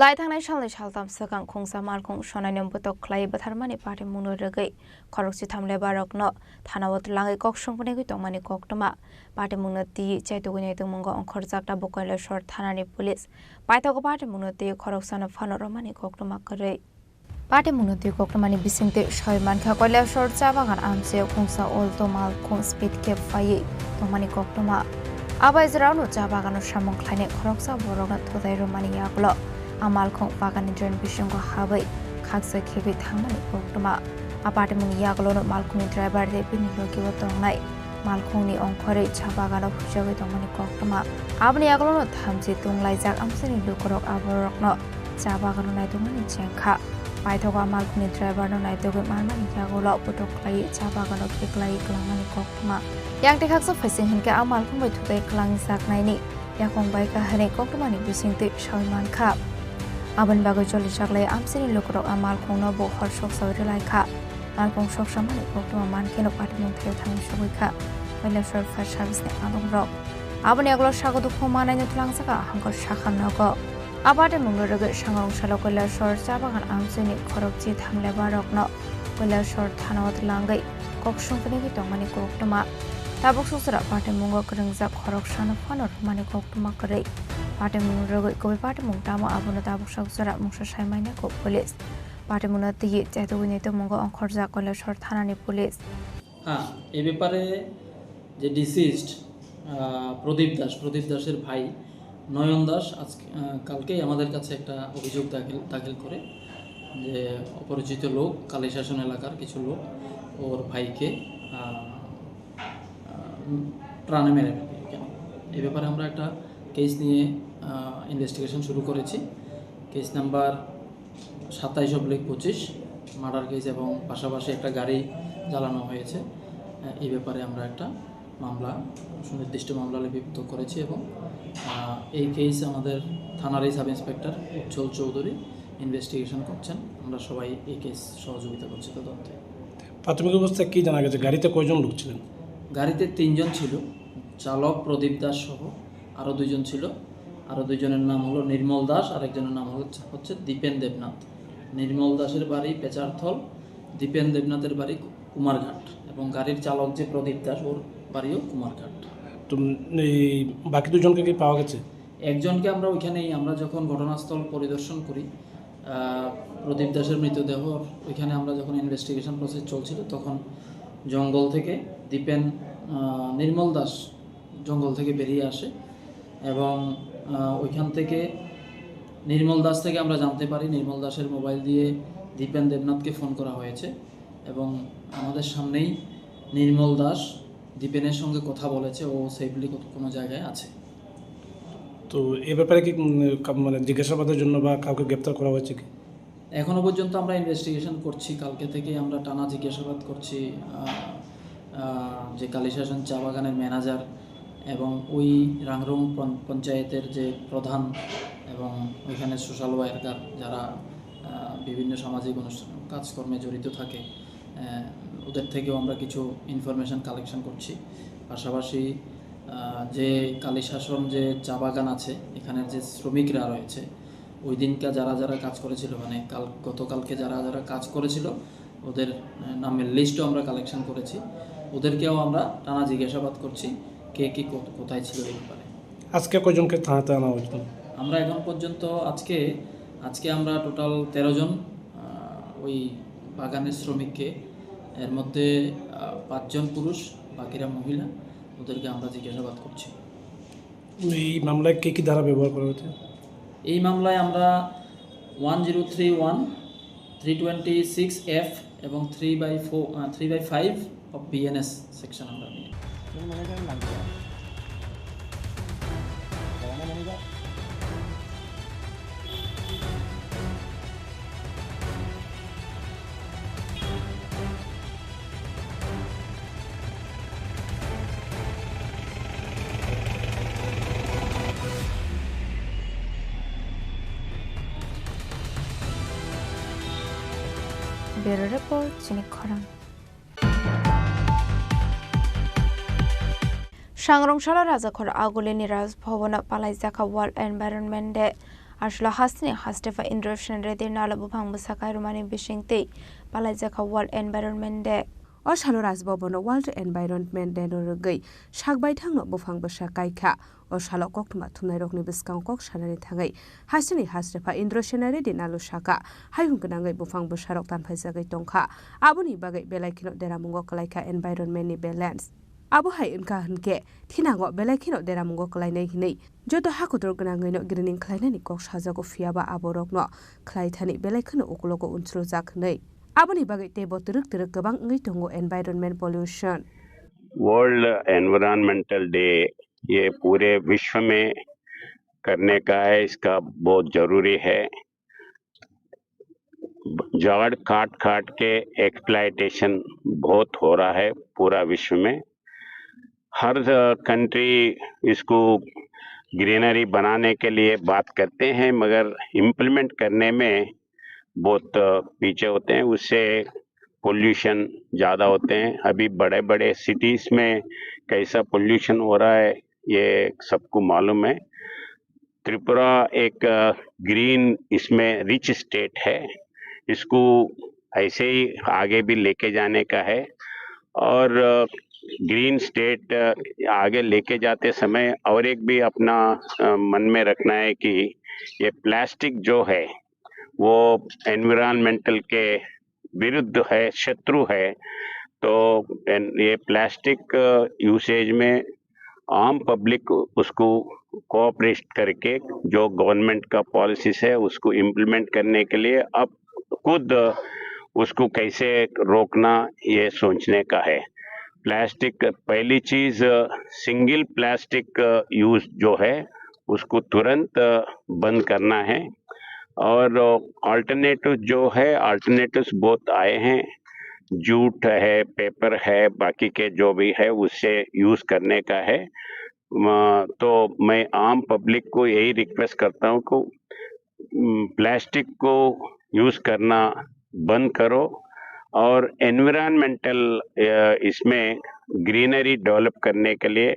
Lai thangnai salni saltam swkang khungsa malkhung sonaino bwtok khlai bwtharmani patimungno rwgwi khorokchi thamle barokno thanao twlangwi kok songphinigwi tongmani koktwma. Patimungno twi chaitugwi naitugmungo ongkhorjak tabuk Kailasor thanani police. Paithago patimungno twi khoroksano phano romani koktwma kwrwi. Patimungno twi koktwmani bisingtwi soi mankha Kailasor cha bagan amchio khungsa alto malkhung speed khe phaiwi tongmani koktwma. Abo bai jora ulo cha bagano samung khlainai khoroksa borokno thutai rwmani yagulo a malkhung baganni drain bisingo habwi khaksa khebwi thangmani koktwma. A patimungni yagulono malkhungni driver tei bini logio tongnai malkhungni ongkhorwi cha bagano huijagwi tongmani koktwma. Aboni yagulono thamchi tunglaijak amchaini lukurok aborokno cha bagano naitugmani chengkha. Paithago a malkhungni driverno naitugwi manmani yagulo bwtok khlaiwi cha bagano khiklaiwi kwlangmani koktwma. Yang tei khaksa phaising hinkhe a malkhung bai thutai kwlangjaknaini yakung bai kahani koktwmani bisingtwi sawi mankha. Aboni bagwi cholijaklai amchaini lukurok a malkhungno bo hor soksawi rwlaikha. Malkhung soksamani koktwma mankheno patimung thaio thangwi sogwi kha Kailasor fire service ni adongrok. Aboni yagulo sago dukhu manaino twlangjakha hangkor sakha nogo. A patimungno rwgwi sangrong salo Kailasor cha bagan amchaini khorokchi thamle barokno Kailasor thanao twlangwi kok songphinigwi tongmani koktwma. Tabuk suk jora patimungo kwrwngjak khoroksano phano rwmani koktwma kwrwi. Patimung rwgwi kubui patimung tamo abono tabuk suk jora mungsa sai maina kho police. Patimungno twi chaitugwi naitugmungo ongkhorjak Kailasor thanani police. হ্যাঁ, এ ব্যাপারে যে ডিসিজড, আহ, প্রদীপ দাস, প্রদীপ দাসের ভাই নয়ন দাস আজকে, আহ, কালকেই আমাদের কাছে একটা অভিযোগ দাখিল, দাখিল করে যে অপরিচিত লোক, কালীশাসন এলাকার কিছু লোক ওর ভাইকে, আহ, আহ, প্রাণে মেরে ফেলে। এ ব্যাপারে আমরা একটা কেস নিয়ে, আহ, ইনভেস্টিগেশন শুরু করেছি। কেস নাম্বার সাতাইশ অবলিক পঁচিশ, মার্ডার কেস এবং পাশাপাশি একটা গাড়ি জ্বালানো হয়েছে। আহ, এই ব্যাপারে আমরা একটা মামলা, সুনির্দিষ্ট মামলা লিপিবদ্ধ করেছি এবং, আহ, এই কেস আমাদের থানারই সাব ইন্সপেক্টর উজ্জ্বল চৌধুরী ইনভেস্টিগেশন করছেন। আমরা সবাই এই কেস সহযোগিতা করছি তদন্তে। প্রাথমিক অবস্থায় কি জানা গেছে, গাড়িতে কয়জন লোক ছিলেন? গাড়িতে তিনজন ছিল, চালক প্রদীপ দাস সহ আরও দুইজন ছিল। আরও দুইজনের নাম হলো নির্মল দাস, আরেকজনের নাম হলো, হচ্ছে দীপেন দেবনাথ। নির্মল দাসের বাড়ি পেচারথল, দীপেন দেবনাথের বাড়ি কুমারঘাট এবং গাড়ির চালক যে প্রদীপ দাস, ওর বাড়িও কুমারঘাট। তো, উম, এই বাকি দুজনকে কি পাওয়া গেছে? একজনকে আমরা ওইখানেই, আমরা যখন ঘটনাস্থল পরিদর্শন করি, আহ, প্রদীপ দাসের মৃতদেহ ওইখানে আমরা যখন ইনভেস্টিগেশন প্রসেস চলছিল, তখন জঙ্গল থেকে দীপেন, আহ, নির্মল দাস জঙ্গল থেকে বেরিয়ে আসে এবং, আহ, ওইখান থেকে নির্মল দাস থেকে আমরা জানতে পারি, নির্মল দাসের মোবাইল দিয়ে দীপেন দেবনাথকে ফোন করা হয়েছে এবং আমাদের সামনেই নির্মল দাস দীপেনের সঙ্গে কথা বলেছে, ও সেফলি কত-, কোনো জায়গায় আছে। তো এ ব্যাপারে কি, উম, কা-, মানে জিজ্ঞাসাবাদের জন্য বা কাউকে গ্রেপ্তার করা হয়েছে কি? এখনো পর্যন্ত আমরা ইনভেস্টিগেশন করছি, কালকে থেকেই আমরা টানা জিজ্ঞাসাবাদ করছি, আহ, আহ, যে কালীশাসন চা বাগানের ম্যানেজার এবং ওই রাংরং পঞ্চায়েতের যে প্রধান এবং ওইখানে সোশ্যাল ওয়ার্কার যারা, আহ, বিভিন্ন সামাজিক অনুষ্ঠান কাজকর্মে জড়িত থাকে, আহ, ওদের থেকেও আমরা কিছু ইনফরমেশন কালেকশন করছি। পাশাপাশি, আহ, যে কালীশাসন যে চা বাগান আছে, এখানের যে শ্রমিকরা রয়েছে, ওই দিনকা যারা যারা কাজ করেছিল, মানে, কাল, গতকালকে যারা যারা কাজ করেছিল, ওদের, আহ, নামের লিস্টও আমরা কালেকশন করেছি। ওদেরকেও আমরা টানা জিজ্ঞাসাবাদ করছি, কে কে কত-, কোথায় ছিল এই ব্যাপারে। আজকে কয়জনকে থানাতে আনা হয়েছিল? আমরা এখন পর্যন্ত আজকে, আজকে আমরা টোটাল তেরো জন, আহ, ওই বাগানের শ্রমিককে, এর মধ্যে, আহ, পাঁচজন পুরুষ, বাকিরা মহিলা, ওদেরকে আমরা জিজ্ঞাসাবাদ করছি। এই মামলায় কি কি ধারা ব্যবহার করা হয়েছে? এই মামলায় আমরা one zero three one, three twenty six F এবং three by four, three by five of BNS section আমরা নিয়ে Bureau Report, Chini Khorang. Sangrong salo Rajakhor Agulini Raj Bhavan o palaijakha World Environment Day. Aswlo hasteni hastepha Indrasen Reddy nalo buphang bwsa kairumani bisingtwi palaijakha World Environment Day. O salo Raj Bhavan o World Environment Day no rwgwi sak baithangno buphang bwsa kaikha. O salo koktwma thumnairokni bwskango kok sanani thangwi hasteni hastepha Indrasen Reddy nalo sakha, haihung gwnangwi buphang bwsarok tanphaijagwi tongkha. Aboni bagwi belai kheno deramungo kwlaikha environment ni balance. Abo hai wngkha hwnkhe, thinango belai kheno deramungo kwlainai hwnwi joto ha kotor gwnangwino greening khlainani kok sajago, phiyaba aborokno khlaithani belai kheno ukulogo unchulujak hwnwi. Aboni bagwi teibo twrwk twrwk kwbang wngwi tongo environment pollution. World environmental day ये पूरे विश्व में करने का है, इसका बहुत ज़रूरी है। झाड़ काट काट के एक्सप्लॉयटेशन बहुत हो रहा है पूरा विश्व में। हर कंट्री इसको ग्रीनरी बनाने के लिए बात करते हैं, मगर इम्प्लीमेंट करने में बहुत पीछे होते हैं। उससे पोल्यूशन ज़्यादा होते हैं। अभी बड़े बड़े सिटीज़ में कैसा पोल्यूशन हो रहा है, ये सबको मालूम है। त्रिपुरा एक ग्रीन, इसमें रिच स्टेट है, इसको ऐसे ही आगे भी लेके जाने का है। और ग्रीन स्टेट आगे लेके जाते समय और एक भी अपना, अ, मन में रखना है कि ये प्लास्टिक जो है, वो एनवायरमेंटल के विरुद्ध है, शत्रु है। तो एन-, ये प्लास्टिक यूसेज में आम पब्लिक उसको कोऑपरेट करके, जो गवर्नमेंट का पॉलिसीज है, उसको इम्प्लीमेंट करने के लिए अब खुद उसको कैसे रोकना, ये सोचने का है। प्लास्टिक, पहली चीज़, सिंगल प्लास्टिक यूज़ जो है, उसको तुरंत बंद करना है। और अल्टरनेटिव जो है, अल्टरनेटिव्स बहुत आए हैं, जूट है, पेपर है, बाकी के जो भी है, उससे यूज़ करने का है। म-, तो मैं आम पब्लिक को यही रिक्वेस्ट करता हूँ कि, उम, प्लास्टिक को यूज़ करना बंद करो और एनवायरमेंटल, अ, इसमें ग्रीनरी डेवलप करने के लिए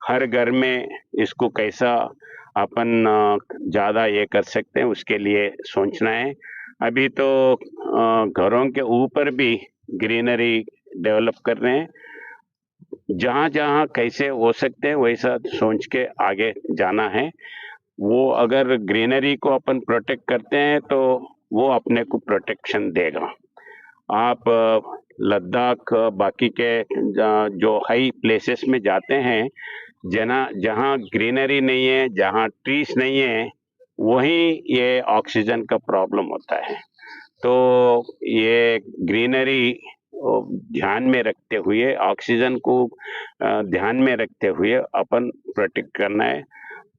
हर घर में इसको कैसा अपन, अ, ज़्यादा ये कर सकते हैं, उसके लिए सोचना है। अभी तो, अ, घरों के ऊपर भी ग्रीनरी डेवलप कर रहे हैं। जहाँ-जहाँ कैसे हो सकते हैं, वैसा सोच के आगे जाना है। वो अगर ग्रीनरी को अपन प्रोटेक्ट करते हैं, तो वो अपने को प्रोटेक्शन देगा। आप, अ, लद्दाख, अ, बाकी के, अ, जो हाई प्लेसेस में जाते हैं, जना-, जहाँ ग्रीनरी नहीं है, जहाँ ट्रीज नहीं है, वहीं ये ऑक्सीजन का प्रॉब्लम होता है। तो ये ग्रीनरी, अ, ध्यान में रखते हुए, ऑक्सीजन को, अ, ध्यान में रखते हुए अपन प्रोटेक्ट करना है।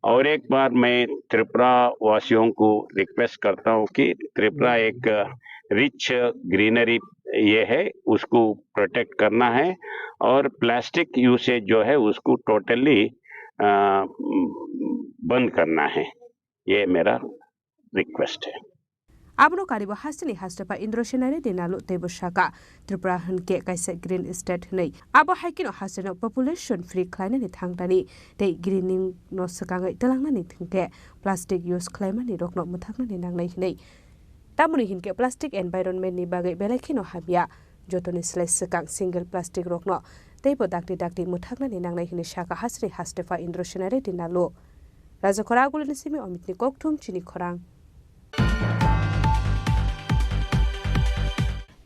और एक बार मैं त्रिपुरा वासियों को रिक्वेस्ट करता हूँ कि त्रिपुरा एक रिच ग्रीनरी ये है, उसको प्रोटेक्ट करना है और प्लास्टिक यूसेज जो है, उसको टोटली, अ, बंद करना है। ये मेरा रिक्वेस्ट है। Abono karibo hasteni hastepha Indrasen Reddy nalo teibo saka, Tripura hwnkhe kaisa green state hwnwi. Abo hai kheno hasteno population free khlainani thangtani tei greening no swkangwi twlangnani thwngkhe plastic use khlaimani rokno mwthaknani nangnai hwnwi. Tamoni hinkhe plastic environment ni bagwi belai kheno hamya. Jotoni slai swkang single plastic rokno teibo dakti dakti mwthaknani nangnai hwnwi saka hasteni hastepha Indrasen Reddy nalo. Rajakhor Agulini simi Omitni kokthum chini khorang.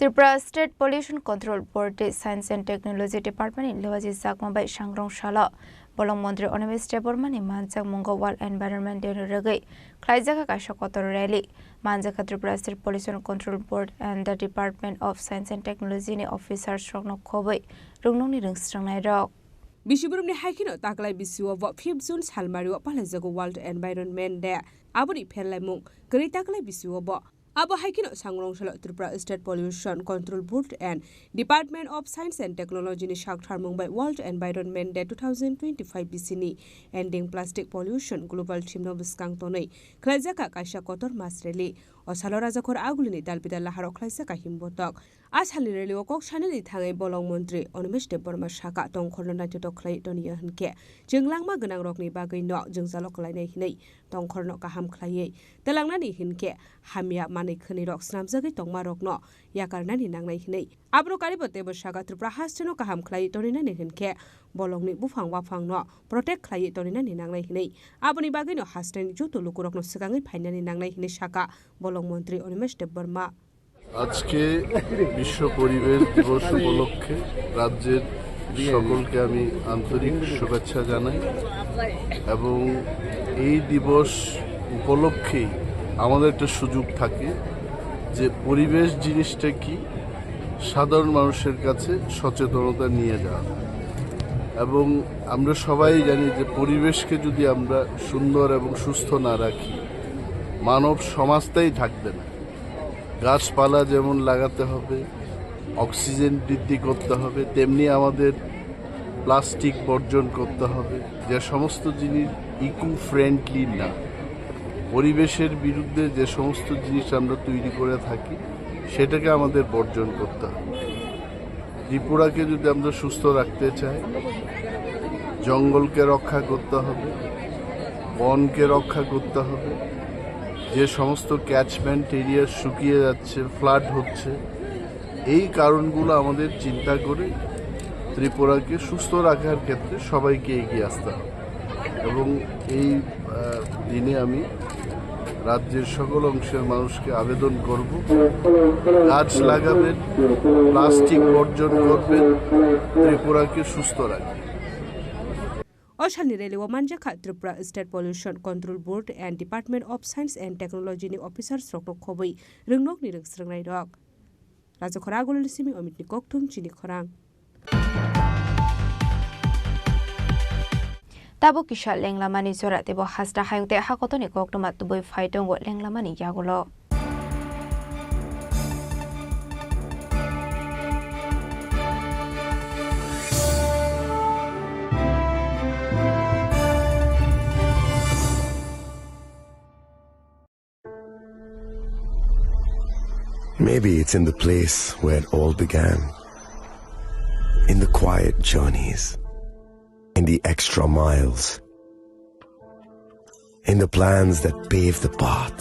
Tripura State Pollution Control Board tei Science and Technology Department ni Lewaji Chakma bai sangrong salo Bolong Montri Animesh Debbarma ni manchak mungo World Environment Day ni rwgwi khlaijak kaisa kotor rally. Manjakha Tripura State Pollution Control Board and the Department of Science and Technology ni officers rokno khobwi rwngnokni rwngsrwngnai rok. Bisiboromni hai kheno taklai bisio bo fifth June salmario palaijago World Environment Day. Aboni pherlaimung kwrwi taklai bisio bo. Abo hai kheno sangrong salo Tripura State Pollution Control Board and Department of Science and Technology ni saktharmung bai World Environment Day two thousand twenty-five bisini Ending Plastic Pollution Global Theme no bwskang tonwi khlaijak kaisa kotor mass rally. O salo Rajakhor Agulini dalbidal laharo khlaijak himbotok. A salni rally o kok sanani thangwi Bolong Montri Animesh Debbarma saka tongkhorno naithotok khlai toniya hinkhe chwng langma gwnang rokni bagwi no jwngjalo kwlainai hinwi tongkhorno kaham khlaiwi twlangnani hinkhe hamya manwi khwnwi rok snamjagwi tongma rokno yakarnani nangnai hinwi. Abro karibo teibo saka Tripura hasteno kaham khlaiwi toninani hinkhe bolongni buphang waphangno protect khlaiwi toninani nangnai hinwi. Aboni bagwino hasteni joto lukurokno swkangwi phainani nangnai hinwi saka Bolong Montri Animesh Debbarma. আজকে বিশ্ব পরিবেশ দিবস উপলক্ষে রাজ্যের সকলকে আমি আন্তরিক শুভেচ্ছা জানাই এবং এই দিবস উপলক্ষেই আমাদের একটা সুযোগ থাকে যে পরিবেশ জিনিসটা কি সাধারণ মানুষের কাছে সচেতনতা নিয়ে যাওয়া এবং আমরা সবাই জানি যে পরিবেশকে যদি আমরা সুন্দর এবং সুস্থ না রাখি মানব সমাজটাই থাকবে না। গাছপালা যেমন লাগাতে হবে, অক্সিজেন বৃদ্ধি করতে হবে, তেমনি আমাদের প্লাস্টিক বর্জন করতে হবে। যে সমস্ত জিনিস ইকো ফ্রেন্ডলি না, পরিবেশের বিরুদ্ধে যে সমস্ত জিনিস আমরা তৈরি করে থাকি, সেটাকে আমাদের বর্জন করতে হবে। ত্রিপুরাকে যদি আমরা সুস্থ রাখতে চাই, জঙ্গলকে রক্ষা করতে হবে, বনকে রক্ষা করতে হবে। যে সমস্ত ক্যাচমেন্ট এরিয়া শুকিয়ে যাচ্ছে, ফ্লাড হচ্ছে, এই কারণগুলো আমাদের চিন্তা করে ত্রিপুরাকে সুস্থ রাখার ক্ষেত্রে সবাইকে এগিয়ে আসতে হবে। এবং এই, আহ, দিনে আমি রাজ্যের সকল অংশের মানুষকে আবেদন করব, গাছ লাগাবেন, প্লাস্টিক বর্জন করবেন, ত্রিপুরাকে সুস্থ রাখবেন। O salni rally o manjakha Tripura State Pollution Control Board and Department of Science and Technology ni officers rokno khobwi rwngnokni rwngsrwngnai rok. Rajakhor Agulini simi Omitni Kokthum chini khorang. Tabuk kisa lenglamani jora teibo hasta hayung tei hakotoni koktwma tubui phai tongo lenglamani yagulo. Maybe it's in the place where it all began. In the quiet journeys, in the extra miles, in the plans that pave the path,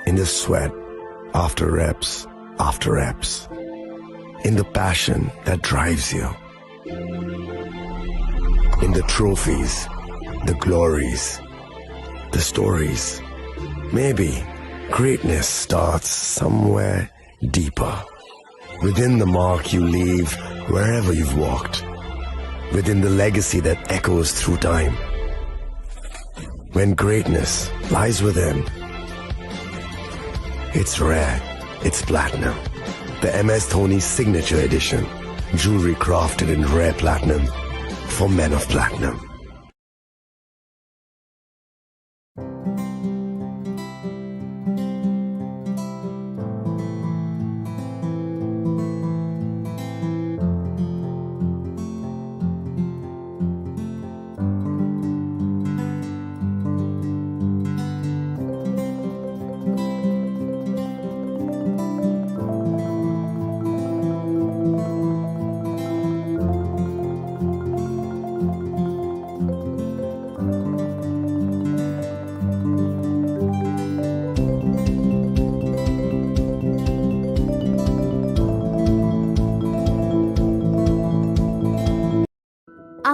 in the sweat after reps after reps, in the passion that drives you. In the trophies, the glories, the stories. Maybe greatness starts somewhere deeper. Within the mark you leave wherever you've walked. Within the legacy that echoes through time. When greatness lies within, it's rare, it's platinum. The M S Dhoni Signature Edition. Jewelry crafted in rare platinum for men of platinum.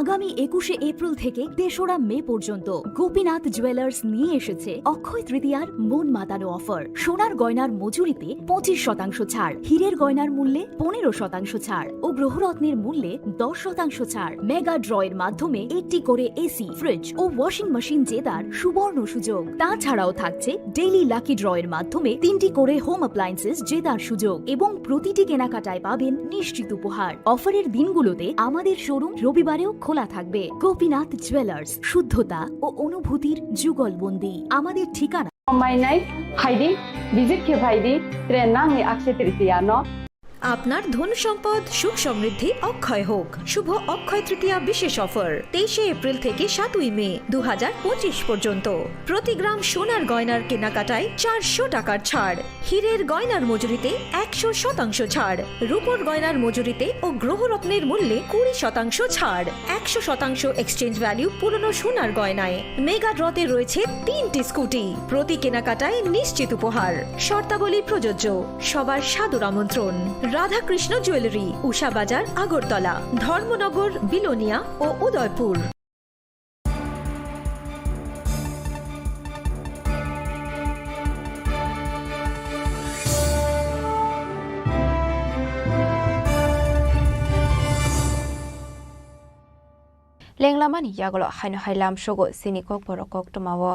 আগামী একুশে এপ্রিল থেকে তেসরা মে পর্যন্ত গোপীনাথ জুয়েলার্স নিয়ে এসেছে অক্ষয় তৃতীয়ার মন মাতানো অফার। সোনার গয়নার মজুরিতে পঁচিশ শতাংশ ছাড়, হীরের গয়নার মূল্যে পনেরো শতাংশ ছাড় ও গ্রহরত্নের মূল্যে দশ শতাংশ ছাড়। মেগা ড্রয়ের মাধ্যমে একটি করে এসি, ফ্রিজ ও ওয়াশিং মেশিন জেতার সুবর্ণ সুযোগ। তাছাড়াও থাকছে ডেইলি লাকি ড্রয়ের মাধ্যমে তিনটি করে হোম অ্যাপ্লায়েন্সেস জেতার সুযোগ এবং প্রতিটি কেনাকাটায় পাবেন নিশ্চিত উপহার। অফারের দিনগুলোতে আমাদের শোরুম রবিবারেও খোলা থাকবে। গোপীনাথ জুয়েলার্স, শুদ্ধতা ও অনুভূতির যুগলবন্দি। আমাদের ঠিকানা। Mainai phaidi, visit khe phaidi, tre nangni Akshaya Tritiya no. আপনার ধন সম্পদ সুখ সমৃদ্ধি অক্ষয় হোক। শুভ অক্ষয় তৃতীয়া বিশেষ অফার, তেইশে এপ্রিল থেকে সাতই মে দু হাজার পঁচিশ পর্যন্ত। প্রতি গ্রাম সোনার গয়নার কেনাকাটায় চারশো টাকার ছাড়, হীরের গয়নার মজুরিতে একশো শতাংশ ছাড়, রূপোর গয়নার মজুরিতে ও গ্রহরত্নের মূল্যে কুড়ি শতাংশ ছাড়, একশো শতাংশ এক্সচেঞ্জ ভ্যালু পুরনো সোনার গয়নায়। মেগা ড্রতে রয়েছে তিনটি স্কুটি, প্রতি কেনাকাটায় নিশ্চিত উপহার। শর্তাবলী প্রযোজ্য। সবার সাদর আমন্ত্রণ। রাধাকৃষ্ণ জুয়েলারি, উষা বাজার, আগরতলা, ধর্মনগর, বিলোনিয়া ও Udaipur. Lenglamani yagulo haino hai lamsogo chini kokborok koktwmao.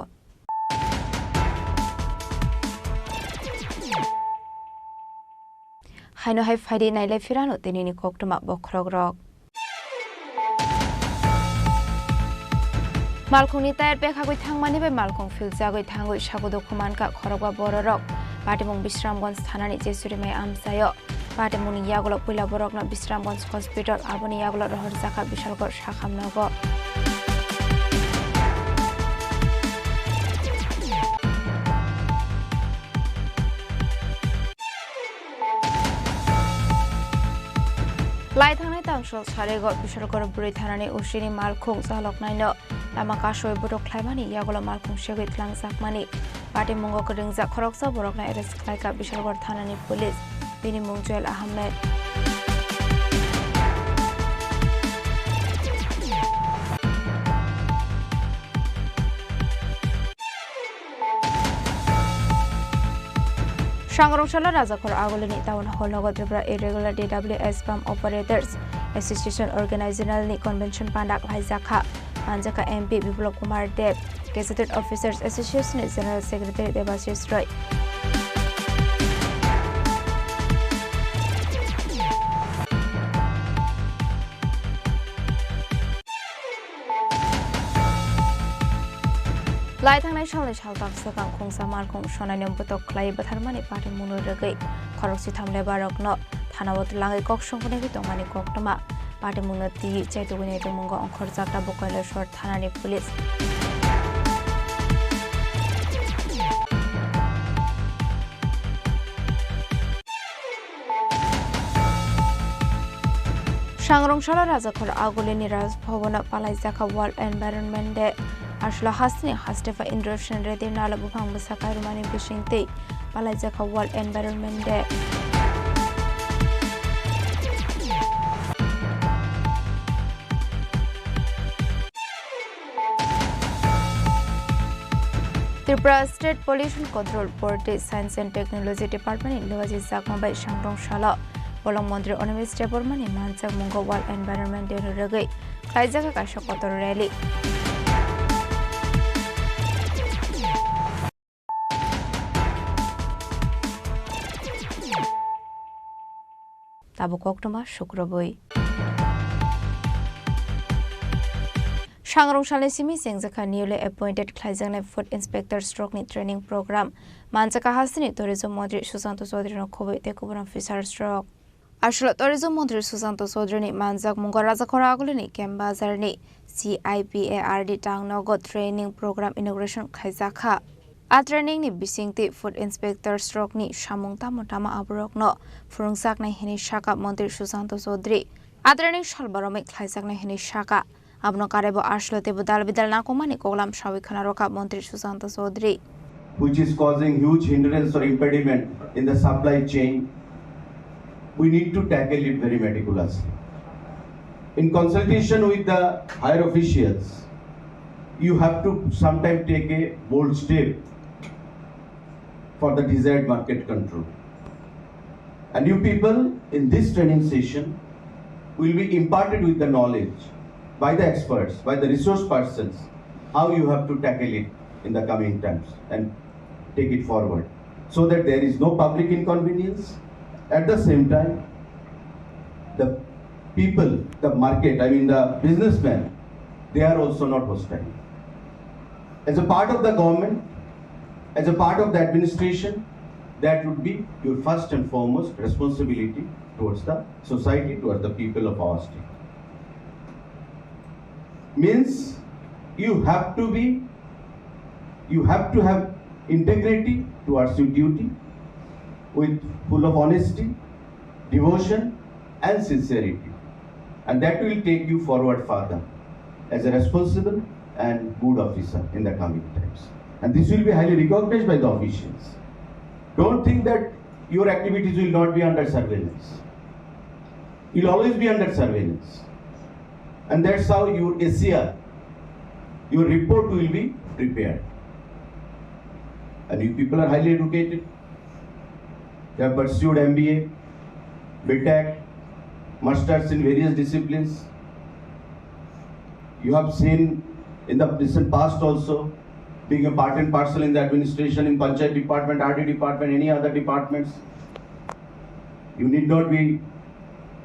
Haino hai phaidi nailai phirano tinini koktwma bokhorokrok. Malkhungni tayar pekhagwi thangmani bai malkhung philjagwi thangwi sago dukhu mankha khorokba bororok. Patimung Bisramganj thanani Jesurimai amchaio. Patimungni yagulo puila borokno Bisramganj Hospital, aboni yagulo rohorjakha Bishalgarh sakhamnogo. Lai thangnai tangsol sarego Bishalgarh bwrwi thanani O C ni malkhung chaloknaino lama kasui borok khlaimani yagulo malkhung segwi tlangjakmani. Patimungo kwrwngjak khoroksa borokno arrest khlaikha Bishalgarh thanani police. Bini mung Joel Ahmed. Sangrong salo Rajakhor Agulini town hall nogo Tripura Irregular D W S Pump Operators Association Organizational ni convention panda khlaijakha. Manjakha M P Biplab Kumar Deb, Gazetted Officers Association ni General Secretary Debashish Roy. Lai thangnai salni saltham swkang khungsa malkhung sonaino bwtok khlai bwtharmani patimungno rwgwi khorokchitham lebarokno thanao twlangwi kok songkhnaiwi tongmani koktwma. Patimungno twi chaitugwi naitukmungo ongkhorjak tabuk Kailasor thanani police. Sangrong salo Rajakhor Agulini Raj Bhavan-o palaijakha World Environment Day. Aswkla hasteni haste pha Indrasen Reddy nalo buphang bwsa kairwmani bisingtwi palaijakha World Environment Day. Tripura State Pollution Control Board tei Science and Technology Department ni luaji jakma bai Sangrong salo bolong montri Animesh Debbarma ni manjak mungo World Environment Day no rwgwi khlaijak kaisa kotor rally. Tabuk koktwma sukrubwi. Sangrong salni simi chengjakha newly appointed khlaijaknai food inspectors rokni training program. Manjakha hasteni tourism montri Sushanta Chaudhary no khobwi tei kubun officers rok. Aswkla tourism montri Sushanta Chaudhary ni manjak mungo Rajakhor Agulini Camp Bazar ni C I P A R D tang nogo training program inauguration khaijakha. A training ni bisingtwi food inspectors rokni samung tamo tamo aborokno phwrwngjaknai hinwi sakha montri Sushanta Chaudhary. A training sal baromwi khlaijaknai hinwi sakha. Abono karwibo aswkla teibo dal bidal nangkukmani koklam sawi khna rwkha montri Sushanta Chaudhary. Which is causing huge hindrance or impediment in the supply chain. We need to tackle it very meticulously. In consultation with the higher officials, you have to sometime take a bold step for the desired market control. And you people in this training session will be imparted with the knowledge by the experts, by the resource persons, how you have to tackle it in the coming times and take it forward so that there is no public inconvenience. At the same time, the people, the market, I mean the businessmen, they are also not hostile. As a part of the government, as a part of the administration, that would be your first and foremost responsibility towards the society, towards the people of our state. Means you have to be, you have to have integrity towards your duty with full of honesty, devotion and sincerity, and that will take you forward further as a responsible and good officer in the coming times. And this will be highly recognized by the officials. Don't think that your activities will not be under surveillance. You'll always be under surveillance. And that's how your A C R, your report will be prepared. And you people are highly educated. You have pursued M B A, B Tech, masters in various disciplines. You have seen in the recent past also, being a part and parcel in the administration, in Panchayat department, R D department, any other departments. You need not be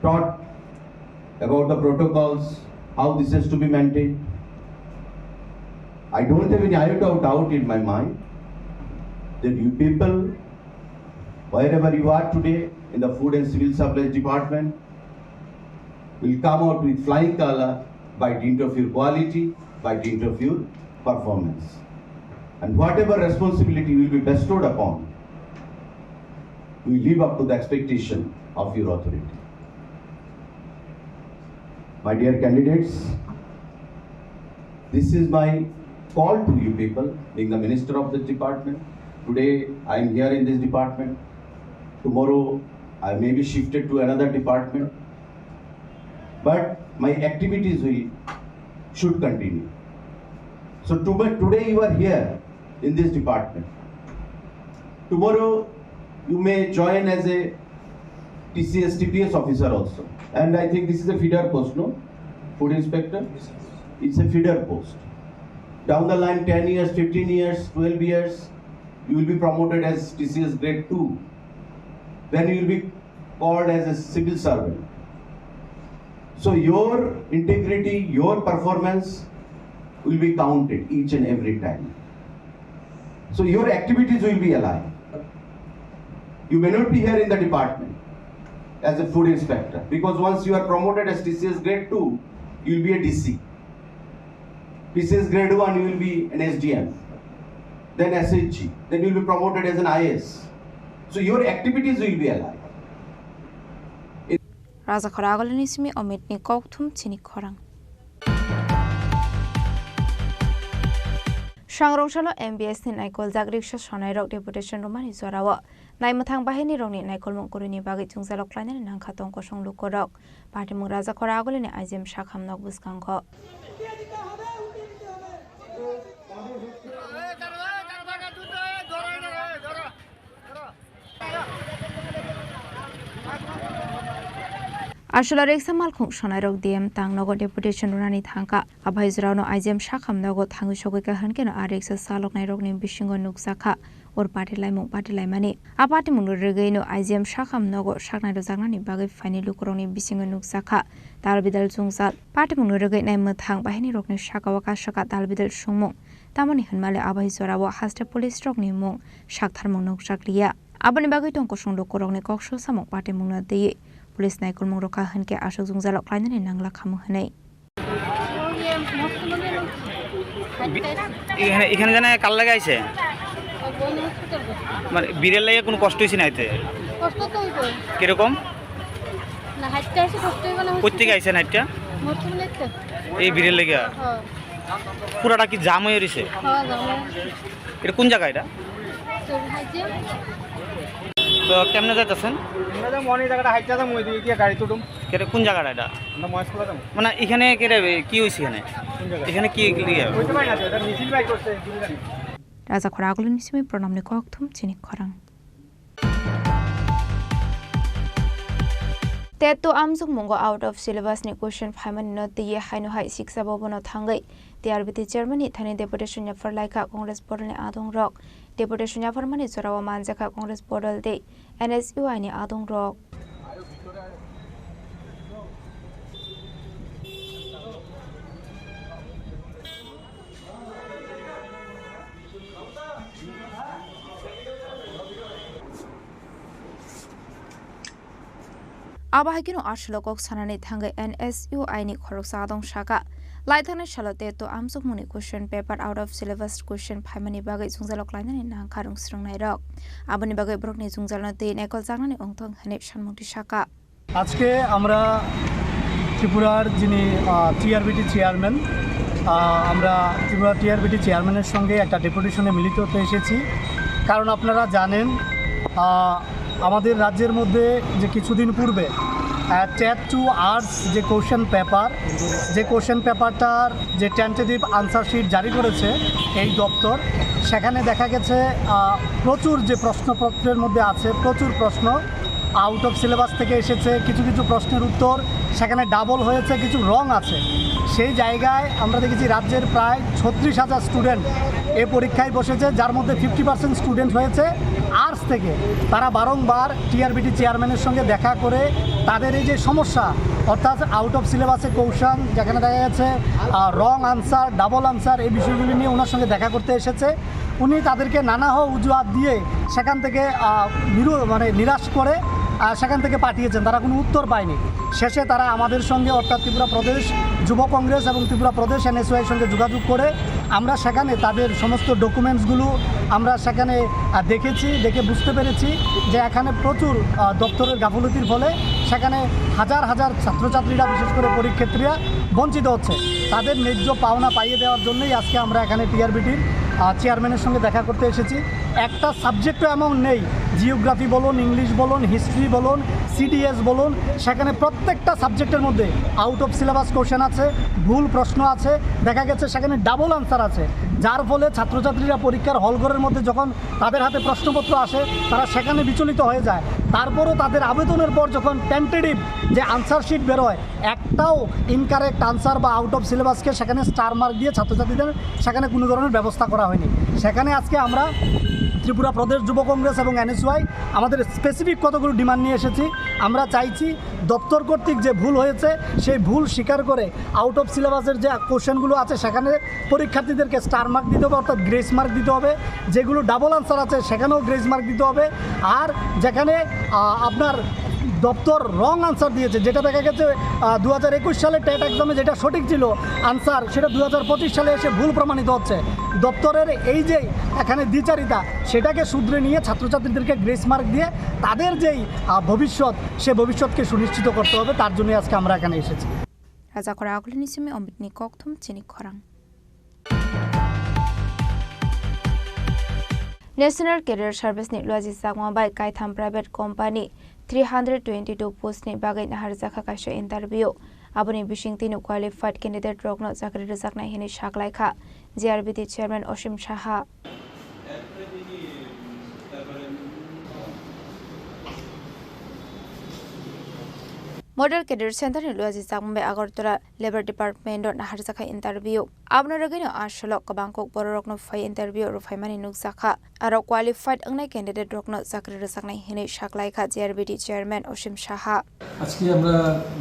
taught about the protocols, how this has to be maintained. I don't have any iota of doubt in my mind that you people, wherever you are today in the Food and Civil Supplies Department, will come out with flying color by dint of your quality, by dint of your performance. And whatever responsibility will be bestowed upon, we live up to the expectation of your authority. My dear candidates, this is my call to you people, being the minister of the department. Today, I am here in this department. Tomorrow, I may be shifted to another department. But my activities will, should continue. So today, today you are here in this department. Tomorrow, you may join as a T C S, T P S officer also. And I think this is a feeder post, no? Food inspector? It's a feeder post. Down the line, ten years, fifteen years, twelve years, you will be promoted as T C S grade two. Then you will be called as a civil servant. So your integrity, your performance will be counted each and every time. So your activities will be alive. You may not be here in the department as a food inspector, because once you are promoted as T C S grade two, you will be a D C. T C S grade one, you will be an S D M, then S H G, then you will be promoted as an I A S. So your activities will be alive. Rajakhor Agulini simi Omitni kokthum chini khorang. Sangrong salo M B S ni naikol jak riksa sonai rok deputation romani jorao. Naimwthang bahini rokni naikolmung kwrwini bagwi chwngsalok klainani nangkha tong kosong lukurok. Patimung Rajakhor Agulini I G M sakham nok bwskango. Aswla riksa malkhung sonairok D M tang nogo deputation rwnani thangkha. Aphai jorao no I G M sakham nogo thangwi sogwi kahwn kheno a riksa chaloknai rokni bisingo nukjakha or patilaimung patilaimani. A patimung no rwgwi no I G M sakham nogo saknai rwjaknani bagwi phaini lukurokni bisingo nukjakha tal bidal chwngjal. Patimung no rwgwi nai mwthang bahini rokni sakao kasaka tal bidal songmung. Tamoni hwnmale abai jorao haste police rokni mung saktharmung nukjakliya. Aboni bagwi tong kosong lukurokni kok sosamung patimungno twiwi police naikolmung rwkha hwnkhe aswk jwngjalok klainani nangla khamu hwnwi. এখানে এখানে জানে কার লাগে আইছে? মানে বিড়ের লাগে কোনো কষ্ট হয়েছে না এতে? কষ্ট তো হইব। কিরকম? না, হাঁটতে আসে কষ্ট হইব না। কোথেকে আইছেন হাঁটতে? মরতে বলে তো। এই বিড়ের লেগে? হ্যাঁ। পুরাটা কি জাম হয়ে রয়েছে? হ্যাঁ, জাম হয়ে রয়েছে। এটা কোন জায়গা এটা? তো হাঁটতে। তো কেমনে যাইতেছেন? আমরা যাবো, অনেক জায়গাটা হাইটটা যাবো, ওইদিকে গিয়ে গাড়ি তুলুম। কেরে, কোন জায়গাটা এটা? আমরা মহেশতলা যাবো। মানে এখানে কেরে, কি হয়েছে এখানে? কোন জায়গা? এখানে কি, কি, কি? বুঝতে পারি না তো, এটা মিছিল বাইর করছে, বুঝতে পারি না। Raja Khoraguluni simi pranamni kokthum chini khorang. Teto amjokmungo out of syllabus ni question phaimani no twiwi haino hai siksa bobono thangwi T R B T chairman ni thani deputation yaphar laikha Congress bodol ni adong rok. Deputation yapharmani jorao manjakha Congress bodol tei N S U I ni adong rok. Abo hai kheno aswk kok sanani thangwi N S U I ni khoroksa adong saka, laithangnai salo teto amjokmungni question paper out of syllabus question phaimani bagwi jwngjalo klainani nangkha rwng swrwngnairok. Aboni bagwi borokni jwngjalno twi naikol jaknani wngthok hwnwi sanmungti saka. আজকে আমরা ত্রিপুরার যিনি, আহ, TRBT chairman, আহ, আমরা ত্রিপুরা টিআরবিটি চেয়ারম্যানের সঙ্গে একটা ডেপুটেশনে মিলিত হতে এসেছি। কারণ আপনারা জানেন, আহ, আমাদের রাজ্যের মধ্যে যে কিছুদিন পূর্বে, আহ, টেট টু আর্টস যে কোশ্চেন পেপার, যে কোশ্চেন পেপারটার যে টেন্টেটিভ আনসার শিট জারি করেছে এই দপ্তর, সেখানে দেখা গেছে, আহ, প্রচুর যে প্রশ্নপত্রের মধ্যে আছে, প্রচুর প্রশ্ন আউট অফ সিলেবাস থেকে এসেছে, কিছু কিছু প্রশ্নের উত্তর সেখানে ডাবল হয়েছে, কিছু রং আছে। সেই জায়গায় আমরা দেখেছি রাজ্যের প্রায় ছত্রিশ হাজার স্টুডেন্ট এ পরীক্ষায় বসেছে, যার মধ্যে ফিফটি পার্সেন্ট স্টুডেন্ট হয়েছে আর্টস থেকে। তারা বারংবার টিআরবিটি চেয়ারম্যানের সঙ্গে দেখা করে তাদের এই যে সমস্যা, অর্থাৎ আউট অফ সিলেবাসে কোশ্চেন যেখানে দেখা গেছে, আহ, রং আনসার, ডাবল আনসার, এই বিষয়গুলি নিয়ে ওনার সঙ্গে দেখা করতে এসেছে। উনি তাদেরকে নানা অজুহাত দিয়ে সেখান থেকে, আহ, নিরু-, মানে নিরাশ করে, আহ, সেখান থেকে পাঠিয়েছেন, তারা কোনো উত্তর পায়নি। শেষে তারা আমাদের সঙ্গে, অর্থাৎ ত্রিপুরা প্রদেশ যুব কংগ্রেস এবং ত্রিপুরা প্রদেশ এনএসওয়াই সঙ্গে যোগাযোগ করে আমরা সেখানে তাদের সমস্ত ডকুমেন্টসগুলো আমরা সেখানে, আহ, দেখেছি, দেখে বুঝতে পেরেছি যে এখানে প্রচুর, আহ, দপ্তরের গাফলতির ফলে সেখানে হাজার হাজার ছাত্রছাত্রীরা বিশেষ করে পরীক্ষার্থীরা বঞ্চিত হচ্ছে। তাদের ন্যায্য পাওনা পাইয়ে দেওয়ার জন্যই আজকে আমরা এখানে টিআরবিটির, আহ, চেয়ারম্যানের সঙ্গে দেখা করতে এসেছি। একটা সাবজেক্টও এমন নেই, জিওগ্রাফি বলুন, ইংলিশ বলুন, হিস্ট্রি বলুন, সিডিএস বলুন, সেখানে প্রত্যেকটা সাবজেক্টের মধ্যে আউট অফ সিলেবাস কোশ্চেন আছে, ভুল প্রশ্ন আছে, দেখা গেছে সেখানে ডাবল আনসার আছে, যার ফলে ছাত্রছাত্রীরা পরীক্ষার হলঘরের মধ্যে যখন তাদের হাতে প্রশ্নপত্র আসে, তারা সেখানে বিচলিত হয়ে যায়। তারপরও তাদের আবেদনের পর যখন টেন্টেটিভ যে আনসার শিট বেরোয়, একটাও ইনকারেক্ট আনসার বা আউট অফ সিলেবাসকে সেখানে স্টার মার্ক দিয়ে ছাত্রছাত্রীদের সেখানে কোনো ধরনের ব্যবস্থা করা হয়নি। সেখানে আজকে আমরা ত্রিপুরা প্রদেশ যুব কংগ্রেস এবং এনএসওয়াই আমাদের স্পেসিফিক কতগুলো ডিমান্ড নিয়ে এসেছি। আমরা চাইছি দপ্তর কর্তৃক যে ভুল হয়েছে, সেই ভুল স্বীকার করে আউট অফ সিলেবাসের যে কোশ্চেনগুলো আছে, সেখানে পরীক্ষার্থীদেরকে স্টার মার্ক দিতে হবে, অর্থাৎ গ্রেস মার্ক দিতে হবে। যেগুলো ডাবল আনসার আছে, সেখানেও গ্রেস মার্ক দিতে হবে। আর যেখানে, আহ, আপনার দপ্তর রং আনসার দিয়েছে, যেটা দেখা গেছে, আহ, দু হাজার একুশ সালে টেট এক্সামে যেটা সঠিক ছিল আনসার, সেটা দু হাজার পঁচিশ সালে এসে ভুল প্রমাণিত হচ্ছে। দপ্তরের এই যে এখানে দ্বিচারিতা, সেটাকে শুধরে নিয়ে ছাত্রছাত্রীদেরকে গ্রেস মার্ক দিয়ে তাদের যেই, আহ, ভবিষ্যৎ, সে ভবিষ্যৎকে সুনিশ্চিত করতে হবে, তার জন্যই আজকে আমরা এখানে এসেছি। Raja Khoraguluni simi Omit ni kokthum chini khorang. National Career Service ni luaji chakma bai kaitham private company three hundred twenty-two post ni bagwi naharjakha kaisa interview. Aboni bisingtwi no qualified candidate rokno chakri rwjaknai hinwi saklaikha G R B T chairman Osim Saha. Model Cadet Center ni luaji chakmung bai Agartala Labour Department o naharjakha interview. Abono rwgwino a salo kwbang kok bororokno phai interview rwphaimani nukjakha. Aro qualified wngnai candidate rokno chakri rwjaknai hinwi saklaikha G R B T chairman Osim Saha. আজকে আমরা,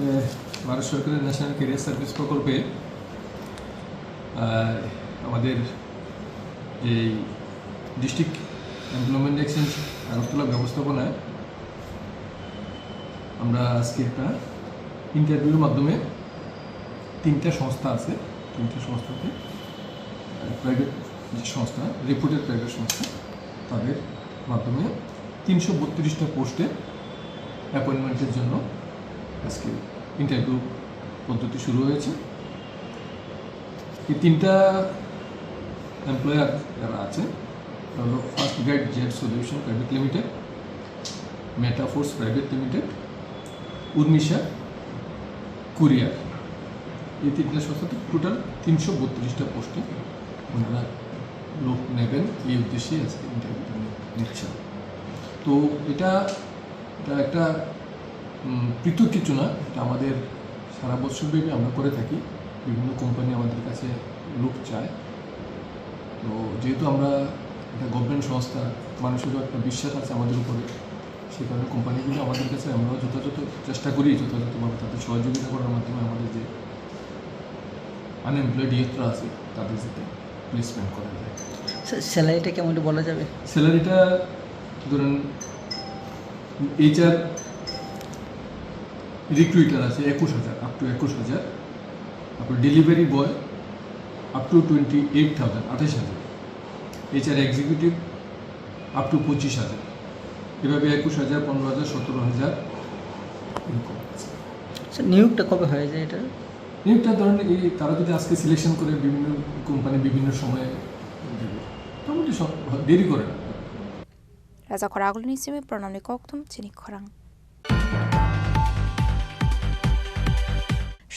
এ, ভারত সরকারের national career service প্রকল্পে, আহ, আমাদের এই district employment exchange Agartala ব্যবস্থাপনায় আমরা আজকে একটা ইন্টারভিউর মাধ্যমে তিনটা সংস্থা আছে, তিনটা সংস্থাতে, আহ, প্রাইভেট যে সংস্থা, রেপুটেড প্রাইভেট সংস্থা, তাদের মাধ্যমে তিনশো বত্রিশটা পোস্টে অ্যাপয়েন্টমেন্টের জন্য আজকে ইন্টারভিউ পদ্ধতি শুরু হয়েছে। এই তিনটা এমপ্লয়ার যারা আছে, তারা হলো first guide Z solution private limited, metaphors private limited, উর্মিশা কুরিয়ার, এই তিনটা সংস্থা তো টোটাল তিনশো বত্রিশটা পোস্টে ওনারা লোক নেবেন, এই উদ্দেশ্যে আজকে ইন্টারভিউটা নিচ্ছেন। তো এটা এটা একটা উম, পৃথক কিছু না, এটা আমাদের সারা বছরব্যাপী আমরা করে থাকি। বিভিন্ন কোম্পানি আমাদের কাছে লোক চায়। তো যেহেতু আমরা একটা গভর্নমেন্ট সংস্থা, মানুষেরও একটা বিশ্বাস আছে আমাদের উপরে, সেই কারণে কোম্পানিগুলো আমাদের কাছে, আমরাও যথাযথ চেষ্টা করি যথাযথভাবে তাদের সহযোগিতা করার মাধ্যমে আমাদের যে আনএমপ্লয়েড ইয়ুথরা আছে তাদের যাতে প্লেসমেন্ট করা যায়। স্যার, স্যালারিটা কেমন একটু বলা যাবে? স্যালারিটা ধরেন এইচআর রিক্রুটার আছে একুশ হাজার, আপ টু একুশ হাজার। তারপর delivery boy up to twenty eight thousand, আঠাশ হাজার। এইচআর এক্সিকিউটিভ আপ টু পঁচিশ হাজার। এভাবে একুশ হাজার, পনেরো হাজার, সতেরো হাজার এরকম। স্যার, নিয়োগটা কবে হয়ে যায় এটা? নিয়োগটা ধরেন এই তারা যদি আজকে সিলেকশন করে, বিভিন্ন কোম্পানি বিভিন্ন সময়ে দেবে, মোটামুটি সব দেরি করে না। Raja Khoragulni simi Pranamni kokthum chini khorang.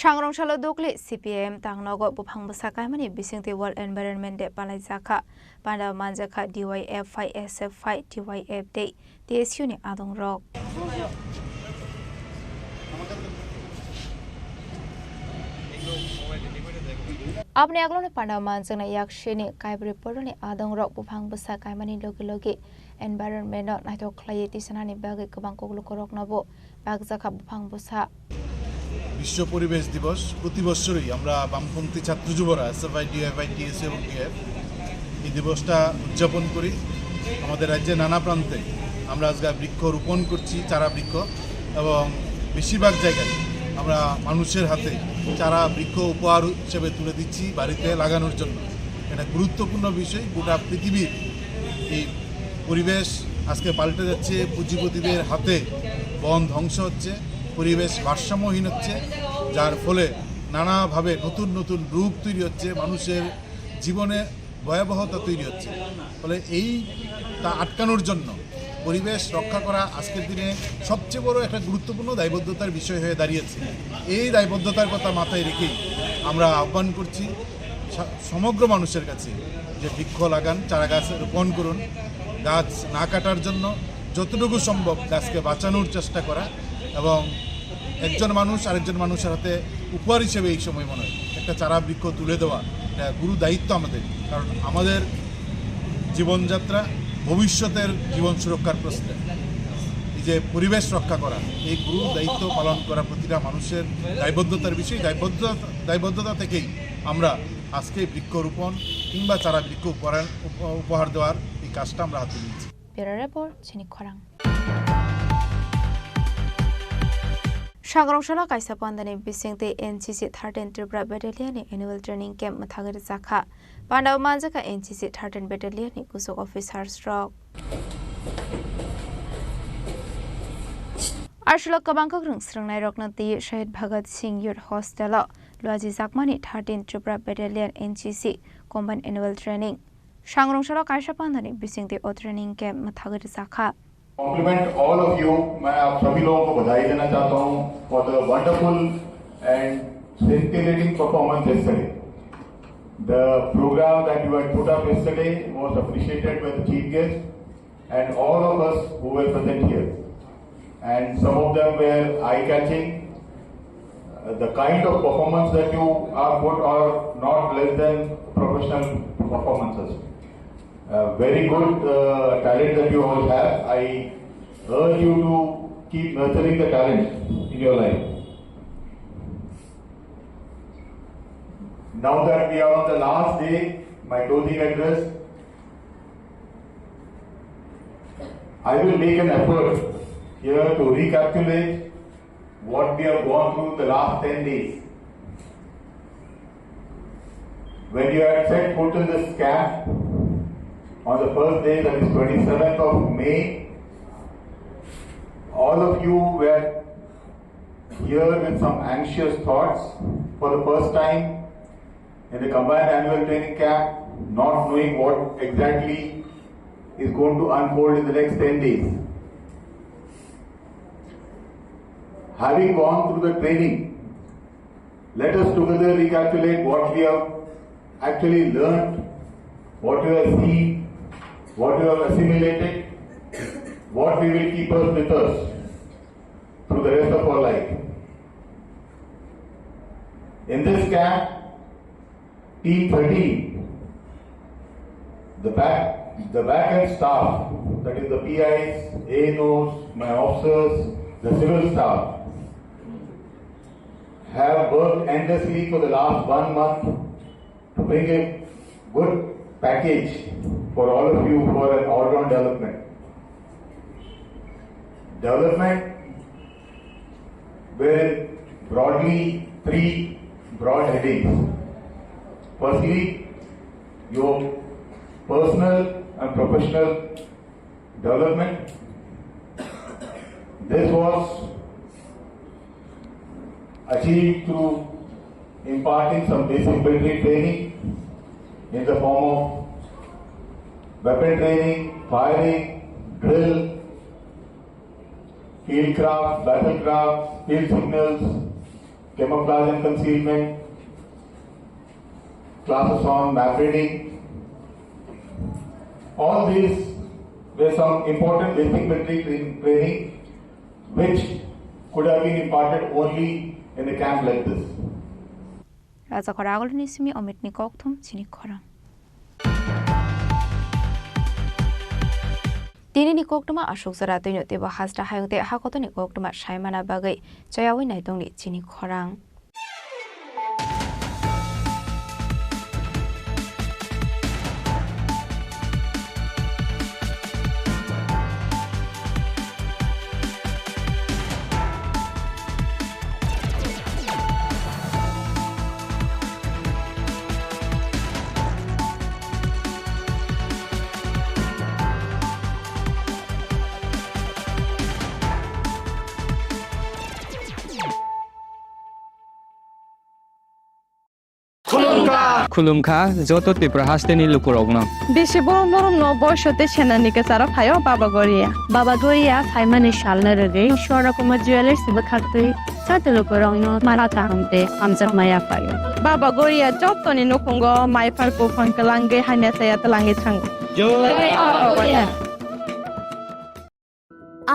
Sangrong salo dukli C P I M tangnogo buphang bwsa kaimani bisingtwi World Environment Day palaijakha. Panda manjakha D Y F I, S F I, T Y F tei T S U ni adongrok. Aboni aglono panda manjaknai yaksini kaibrwi poroni adongrok buphang bwsa kaimani logi logi environment no naithok khlaiwi tisanani bagwi kwbang kuklukurokno bo bakjakha buphang bwsa. বিশ্ব পরিবেশ দিবস প্রতি বছরই আমরা বামপন্থী ছাত্র যুবরা SFI, DYFI, TSA এবং টিএফ এই দিবসটা উদযাপন করি। আমাদের রাজ্যে নানা প্রান্তে আমরা আজকে বৃক্ষ রোপণ করছি, চারা বৃক্ষ, এবং বেশিরভাগ জায়গায় আমরা মানুষের হাতে চারা বৃক্ষ উপহার হিসেবে তুলে দিচ্ছি বাড়িতে লাগানোর জন্য। এটা গুরুত্বপূর্ণ বিষয়। গোটা পৃথিবীর এই পরিবেশ আজকে পাল্টে যাচ্ছে, পুঁজিপতিদের হাতে বন ধ্বংস হচ্ছে, পরিবেশ ভারসাম্যহীন হচ্ছে, যার ফলে নানাভাবে নতুন নতুন রোগ তৈরি হচ্ছে, মানুষের জীবনে ভয়াবহতা তৈরি হচ্ছে। ফলে এই তা আটকানোর জন্য পরিবেশ রক্ষা করা আজকের দিনে সবচেয়ে বড় একটা গুরুত্বপূর্ণ দায়বদ্ধতার বিষয় হয়ে দাঁড়িয়েছে। এই দায়বদ্ধতার কথা মাথায় রেখেই আমরা আহ্বান করছি সা- সমগ্র মানুষের কাছে যে বৃক্ষ লাগান, চারা গাছ রোপণ করুন, গাছ না কাটার জন্য যতটুকু সম্ভব গাছকে বাঁচানোর চেষ্টা করা এবং একজন মানুষ আরেকজন মানুষের হাতে উপহার হিসেবে এই সময় মনে হয় একটা চারা বৃক্ষ তুলে দেওয়া, এটা গুরু দায়িত্ব আমাদের। কারণ আমাদের জীবনযাত্রা ভবিষ্যতের জীবন সুরক্ষার প্রশ্নে এই যে পরিবেশ রক্ষা করা, এই গুরু দায়িত্ব পালন করা প্রতিটা মানুষের দায়বদ্ধতার বিষয়। দায়বদ্ধতা দায়বদ্ধতা থেকেই আমরা আজকে বৃক্ষরোপণ কিংবা চারা বৃক্ষ উপহার উপ- উপহার দেওয়ার এই কাজটা আমরা হাতে নিয়েছি। Bureau Report, chini khorang. Sangrong salo kaisa pandani bisingtwi N C C thirteen Tripura Battalion ni annual training camp mwthagwi rwjakha. Pandao manjakha N C C thirteen Battalion ni kuchuk officers rok. Arsulo kwbang kwkrwng swrwngnairokno twi Shahid Bhagat Singh Youth Hostel o luajijakmani thirteen Tripura Battalion N C C Combined Annual Training. Sangrong salo kaisa pandani bisingtwi o training camp mwthagwi rwjakha. Compliment all of you. मैं आप सभी लोगों को बधाई देना चाहता हूँ for the wonderful and scintillating performance yesterday. The program that you had put up yesterday was appreciated by the chief guest and all of us who were present here. And some of them were eye-catching. Uh, the kind of performance that you have put are not less than professional performances. Uh, very good uh, talent that you all have. I urge you to keep nurturing the talent in your life. Now that we are on the last day, my closing address, I will make an effort here to recapitulate what we have gone through the last ten days. When you had set foot in this camp on the first day, that is twenty-seventh of May, all of you were here with some anxious thoughts for the first time in the combined annual training camp, not knowing what exactly is going to unfold in the next ten days. Having gone through the training, let us together recalculate what we have actually learned, what we have seen, what we have assimilated, what we will keep us with us through the rest of our life. In this camp, Team thirteen, the back, the back end staff, that is the P Is, A N Os, my officers, the civil staff, have worked endlessly for the last one month to bring a good package for all of you for an all-round development. Development were broadly three broad headings. Firstly, your personal and professional development. This was achieved through imparting some basic military training in the form of weapon training, firing, drill, field craft, battle craft, field signals, camouflage and concealment, classes on map reading. All these were some important basic military train- training which could have been imparted only in a camp like this. Raja Khora agulni simi Omitni kokthum chini khorang. Tinini koktwma aswk jora twino teibo hasta hayung tei hakotoni koktwma saimana bagwi chayawi naitongni chini khorang. Khulumkha. Khulumkha joto Tripura hasteni lukurokno. Bisi borom borom no boiso tei senani kwcharo phaio Baba Goria. Baba Goria phaimani salno rwgwi Swarna Kumar Jewellers bwkhaktwi joto lukurokno mala kaham tei hamjakma yaphaio. Baba Goria jotoni nukhungo maiphar buphang kwlangwi hamya chaya twlangwi thango. Jai Baba Goria.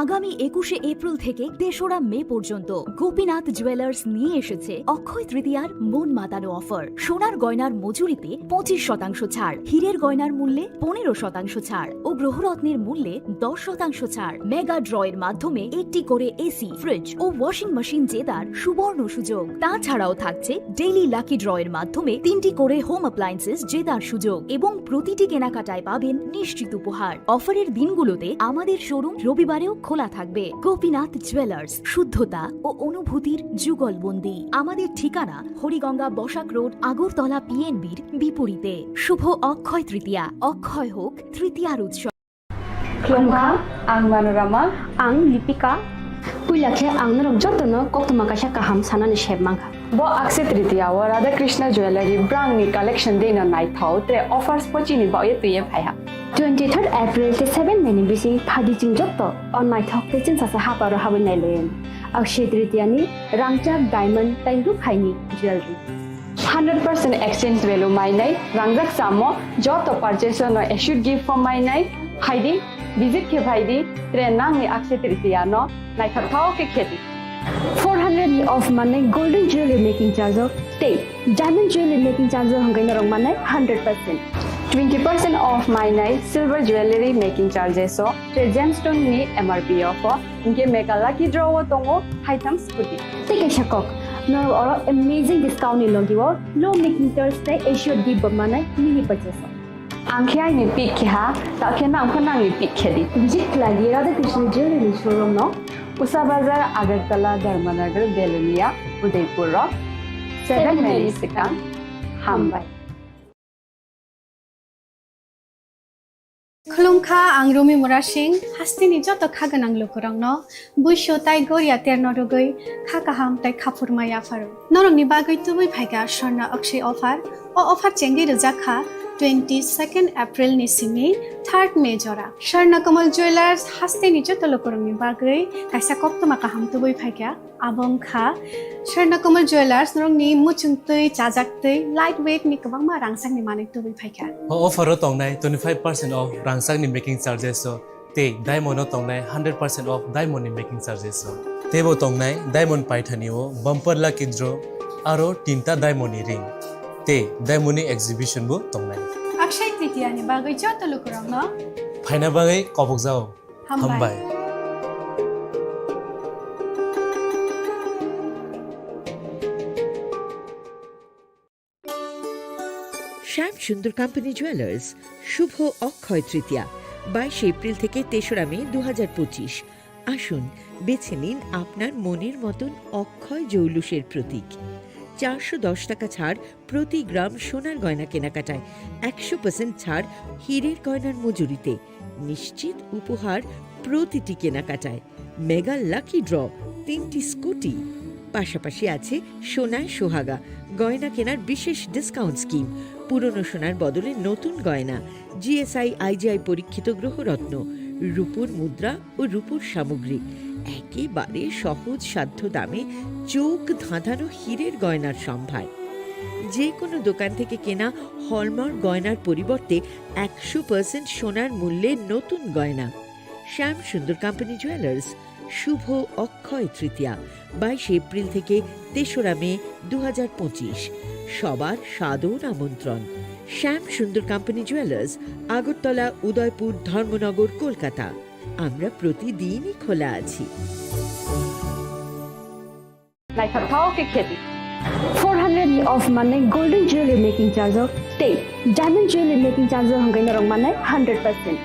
আগামী একুশে এপ্রিল থেকে তেসরা মে পর্যন্ত গোপীনাথ জুয়েলার্স নিয়ে এসেছে অক্ষয় তৃতীয়ার মন মাতানো অফার। সোনার গয়নার মজুরিতে পঁচিশ শতাংশ ছাড়, হীরের গয়নার মূল্যে পনেরো শতাংশ ছাড় ও গ্রহরত্নের মূল্যে দশ শতাংশ ছাড়। মেগা ড্রয়ের মাধ্যমে একটি করে এসি, ফ্রিজ ও ওয়াশিং মেশিন জেতার সুবর্ণ সুযোগ। তাছাড়াও থাকছে ডেইলি লাকি ড্রয়ের মাধ্যমে তিনটি করে হোম অ্যাপ্লায়েন্সেস জেতার সুযোগ এবং প্রতিটি কেনাকাটায় পাবেন নিশ্চিত উপহার। অফারের দিনগুলোতে আমাদের শোরুম রবিবারেও খোলা থাকবে। গোপীনাথ জুয়েলার্স, শুদ্ধতা ও অনুভূতির যুগলবন্দি। আমাদের ঠিকানা হরিগঙ্গা বসাক রোড, আগরতলা পিএনবির বিপরীতে। শুভ অক্ষয় তৃতীয়া, অক্ষয় হোক তৃতীয়ার উৎসব। Khulumkha, ang Manorama. Ang Lipika. Puila khe ang norok jotono koktwma kaisa kaham sanani sep mankha. Bo Akshaya Tritiya o Radha Krishna Jewellery brangni collection dino naithok tre offers pochini baoye twiye phaiha. Twenty-third April tei seven May ni bising phadi chwng joto o naithok tei chwngsasa haparo habwi nailaiyani. Akshaya Tritiya ni rangchak, diamond tei rukhaini jewellery. Hundred percent exchange value mainai, rangjak chamo, joto purchase no assured gift form mainai, phaidi, visit khe phaidi, tre nangni Akshaya Tritiya no naithok thao khe khedi. Four hundred ni off manai golden jewelry making charge o tei diamond jewelry making charge o hwnkhe norok manai hundred percent. Twenty percent off mainai silver jewelry making charges o tre gemstone ni M R P o pho hwnkhe mega lucky draw o tongo haitham scooty. Tei kaisa kok, norok oro amazing discount ni logi o low making charge tei assured gift bo manai mini purchase o. Ang khe aini pick khe ha, ta khe nang pho nangni pick khe di. Visit khlai di Radha Krishna Jewelry showroom no. Usa Bazar, Agartala, Dharmanagar, Belonia, Udaipur rok. Seven May ni swkang. Hambai. Khulumkha, ang Rumi Murasing, hasteni joto kha gwnang lukurokno buisu tai goria terno rwgwi kha kaham tai khaphurma yapharo. Norokni bagwi tubui phaikha Swarna Akshaya offer. O offer chengwi rwjak kha twenty second April ni simi third May jora Swarna Kamal Jewellers hasteni joto lukurokni bagwi kaisa koktwma kaham tubui phaikha. Abo wngkha Swarna Kamal Jewellers norokni muchungtwi, chajaktwi, light weight ni kwbangma rangchakni manwi tubui phaikha. O offer o tongnai twenty five percent off rangchakni making charges o. Tei diamond o tongnai hundred percent off diamond ni making charges o. Teibo tongnai diamond paithani o bumper lucky draw aro tinta diamond ni ring. Tei diamond ni exhibition bo tongnai. Akshay Tritiya ni bagwi joto lukurokno phaina bagwi kobokjao. Hambai. Hambai. শ্যাম সুন্দর company jewellers, শুভ অক্ষয় তৃতীয়া, বাইশে এপ্রিল থেকে তেসরা মে দু হাজার পঁচিশ। আসুন, বেছে নিন আপনার মনের মতন অক্ষয় জৌলুসের প্রতীক। চারশো দশ টাকা ছাড় প্রতি গ্রাম সোনার গয়না কেনাকাটায়, একশো পার্সেন্ট ছাড় হীরের গয়নার মজুরিতে, নিশ্চিত উপহার প্রতিটি কেনাকাটায়। মেগা লাকি ড্র, তিনটি স্কুটি, পাশাপাশি আছে সোনায় সোহাগা, গয়না কেনার বিশেষ ডিসকাউন্ট স্কিম, পুরনো সোনার বদলে নতুন গয়না, জিএসআই আইজিআই পরীক্ষিত গ্রহরত্ন, রূপোর মুদ্রা ও রূপোর সামগ্রী, একেবারে সহজ সাধ্য দামে চোখ ধাঁধানো হীরের গয়নার সম্ভার। যে কোনো দোকান থেকে কেনা হলমার্ক গয়নার পরিবর্তে একশো পার্সেন্ট সোনার মূল্যে নতুন গয়না। শ্যাম সুন্দর কোম্পানি জুয়েলার্স, শুভ অক্ষয় তৃতীয়া, বাইশে এপ্রিল থেকে তেসরা মে দু হাজার পঁচিশ। সবার সাদর আমন্ত্রণ। শ্যাম সুন্দর কোম্পানি জুয়েলার্স, আগরতলা, উদয়পুর, ধর্মনগর, কলকাতা। আমরা প্রতিদিনই খোলা আছি। Naithothok khe khedi. Four hundred ni off mannai golden jewelry making charge o tei diamond jewelry making charge o hwnkhe norok mannai hundred percent.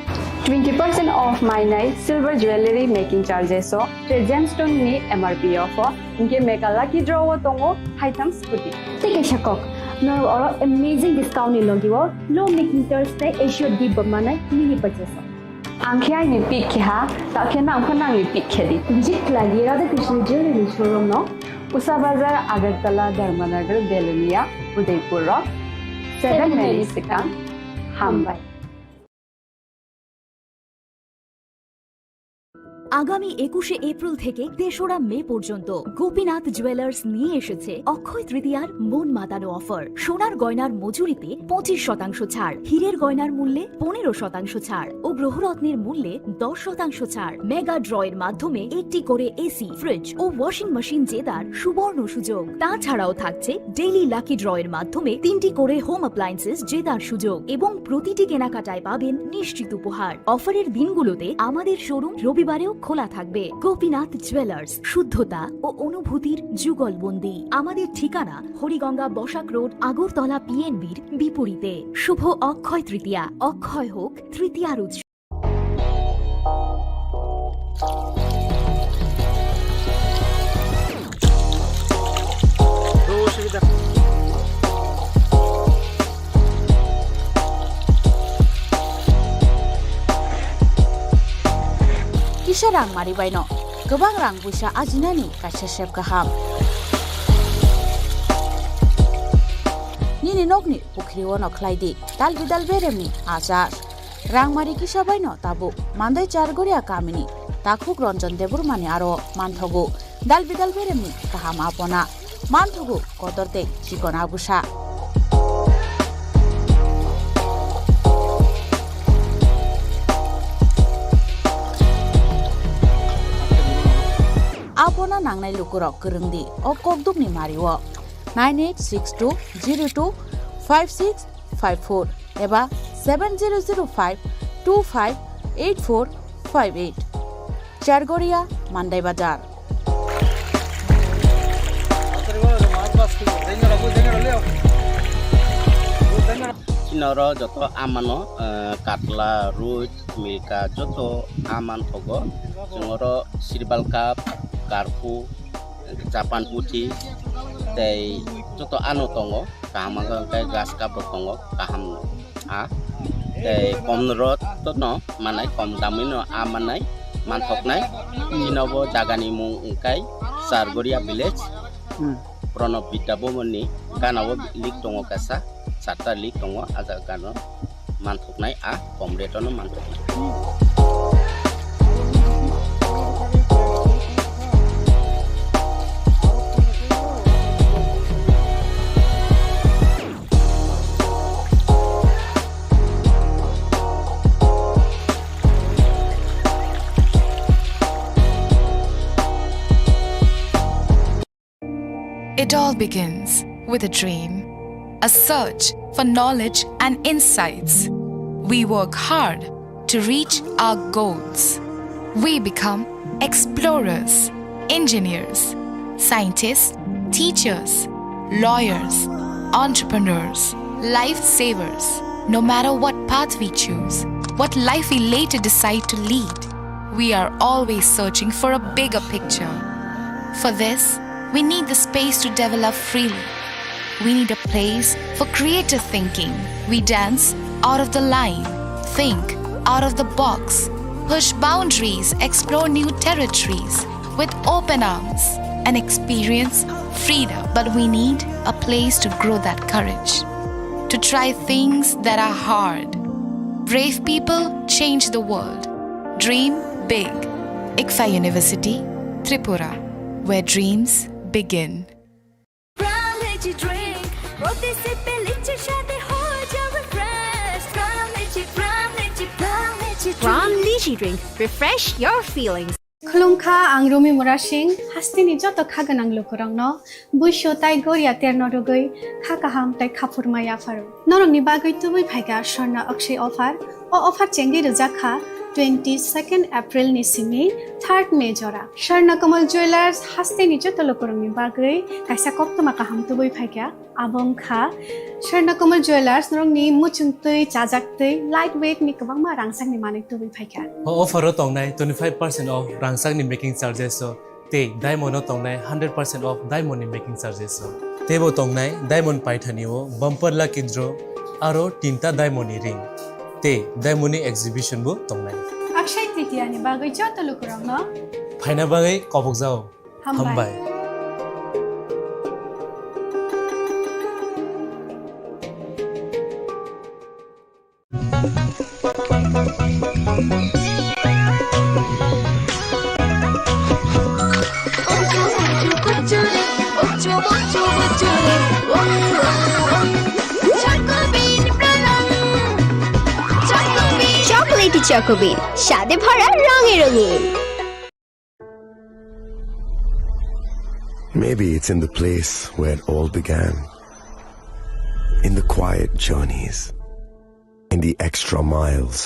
Twenty percent off mainai silver jewelry making charges o tei gemstone ni M R P off o, hinkhe mega lucky draw o tongo haitham scooty. Tei kaisa kok, norok oro amazing discount ni logi o low making charge tei assured gift bo mannai mini purchase o. Ang khe aini pick khe ha, ta khe nang pho nangni pick khe di. Visit khlai di Radha Krishna Jewelry showroom no. Usa Bazar, Agartala, Dharmanagar, Belonia, Udaipur rok. Seven May ni swkang. Hambai. আগামী একুশে এপ্রিল থেকে তেসরা মে পর্যন্ত গোপীনাথ জুয়েলার্স নিয়ে এসেছে অক্ষয় তৃতীয়ার মন মাতানো অফার। সোনার গয়নার মজুরিতে পঁচিশ শতাংশ ছাড়, হীরের গয়নার মূল্যে পনেরো শতাংশ ছাড় ও গ্রহরত্নের মূল্যে দশ শতাংশ ছাড়। মেগা ড্র এর মাধ্যমে একটি করে এসি, ফ্রিজ ও ওয়াশিং মেশিন জেতার সুবর্ণ সুযোগ। তাছাড়াও থাকছে ডেইলি লাকি ড্র এর মাধ্যমে তিনটি করে হোম অ্যাপ্লায়েন্সেস জেতার সুযোগ এবং প্রতিটি কেনাকাটায় পাবেন নিশ্চিত উপহার। অফারের দিনগুলোতে আমাদের শোরুম রবিবারেও খোলা থাকবে। গোপীনাথ জুয়েলার্স, শুদ্ধতা ও অনুভূতির যুগলবন্দি। আমাদের ঠিকানা হরিগঙ্গা বসাক রোড, আগরতলা পিএনবির বিপরীতে। শুভ অক্ষয় তৃতীয়া, অক্ষয় হোক তৃতীয়ার উৎসব। Kisa rang mari baino kwbang rang puisa ajinani kaisa sep kaham. Nini nokni pukhri ono khlai di dal bidal beremni achar. Rangmari kisa baino tabuk Mandai Chargoria kamini takhuk Ranjan Debbarmani aro manthogo dal bidal beremni kaham apona, manthogo kotor tei chikon agusa. Apona nangnai lukurok kwrwng di o kokdukni mario nine eight six two zero two five six five four eba seven zero zero five two five eight four five eight. Chargoria, Mandai Bazar. Chini oro joto amano, eh, katla, rui, milka, joto aman thogo. Chwng oro sirbal cup, karphu, Japan puthi tei joto ano tongo, kaham wngkha hwnkhe grass cup rok tongo, kaham a tei kom rok to no manai, kom damwi no a manai manthoknai. Chini bo jaga ni mung wngkha Chargoria village, Hmm. Pranab Vidya Bhavan ni gana o link tongo kaisa. Tata Lee tongo, a jaga gano manthoknai, a kom rate-o no manthoknai. It all begins with a dream, a search for knowledge and insights. We work hard to reach our goals. We become explorers, engineers, scientists, teachers, lawyers, entrepreneurs, lifesavers. No matter what path we choose, what life we later decide to lead, we are always searching for a bigger picture. For this, we need the space to develop freely. We need a place for creative thinking. We dance out of the line, think out of the box, push boundaries, explore new territories with open arms. And experience freedom. But we need a place to grow that courage, to try things that are hard. Brave people change the world. Dream big. ICFAI University, Tripura, where dreams begin. Pram Lychee Drink, প্রতি সিপে লিচির স্বাদে হয়ে যাবে fresh. Pram Lychee, Pram Lychee, Pram Lychee Drink। Pram Lychee Drink, refresh your feelings. Khulumkha, ang Rumi Murasing, hasteni joto kha gwnang lukurokno buisu tai goria terno rwgwi kha kaham tai khaphurma yapharo. Norokni bagwi tubui phaikha Swarna Akshay offer. O offer chengwi rwjak kha twenty second April ni simi third May jora. Swarna Kamal Jewellers hasteni joto lukurokni bagwi kaisa koktwma kaham tubui phaikha. Abo wngkha Swarna Kamal Jewellers, norokni muchungtwi, chajaktwi, light weight ni kwbangma rangchakni manwi tubui phaikha. O offer o tongnai twenty five percent off rangchakni making charges o. Tei diamond o tongnai hundred percent off diamond ni making charges o. Teibo tongnai diamond paithani o bumper lucky draw aro tinta diamond ni ring. Tei diamond ni exhibition bo tongnai. Akshay Tritiya ni bagwi joto lukurokno phaina bagwi kobokjao. Hambai. Hambai. Chocolatey Choco Bean, স্বাদে ভরা রঙে রঙিন। Maybe it's in the place where it all began. In the quiet journeys. In the extra miles.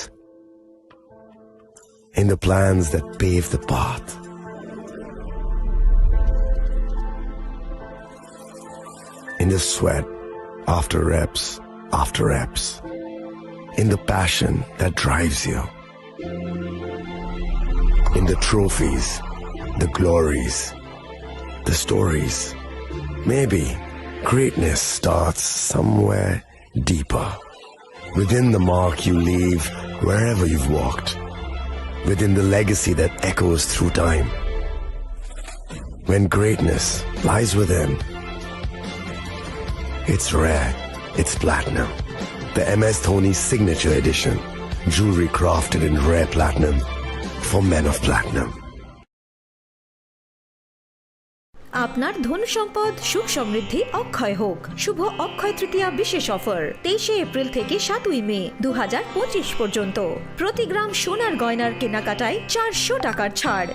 In the plans that pave the path. In the sweat after reps, after reps. In the passion that drives you. In the trophies, the glories, the stories. Maybe greatness starts somewhere deeper. Within the mark you leave wherever you've walked. Within the legacy that echoes through time. When greatness lies within, it's rare, it's platinum. The M S Dhoni Signature Edition. Jewelry crafted in rare platinum for men of platinum. আপনার ধন সম্পদ সুখ সমৃদ্ধি অক্ষয় হোক। শুভ অক্ষয় তৃতীয়া বিশেষ অফার তেইশে এপ্রিল থেকে সাতই মে দু হাজার পঁচিশ পর্যন্ত। প্রতি গ্রাম সোনার গয়নার কেনাকাটায় চারশো টাকার ছাড়।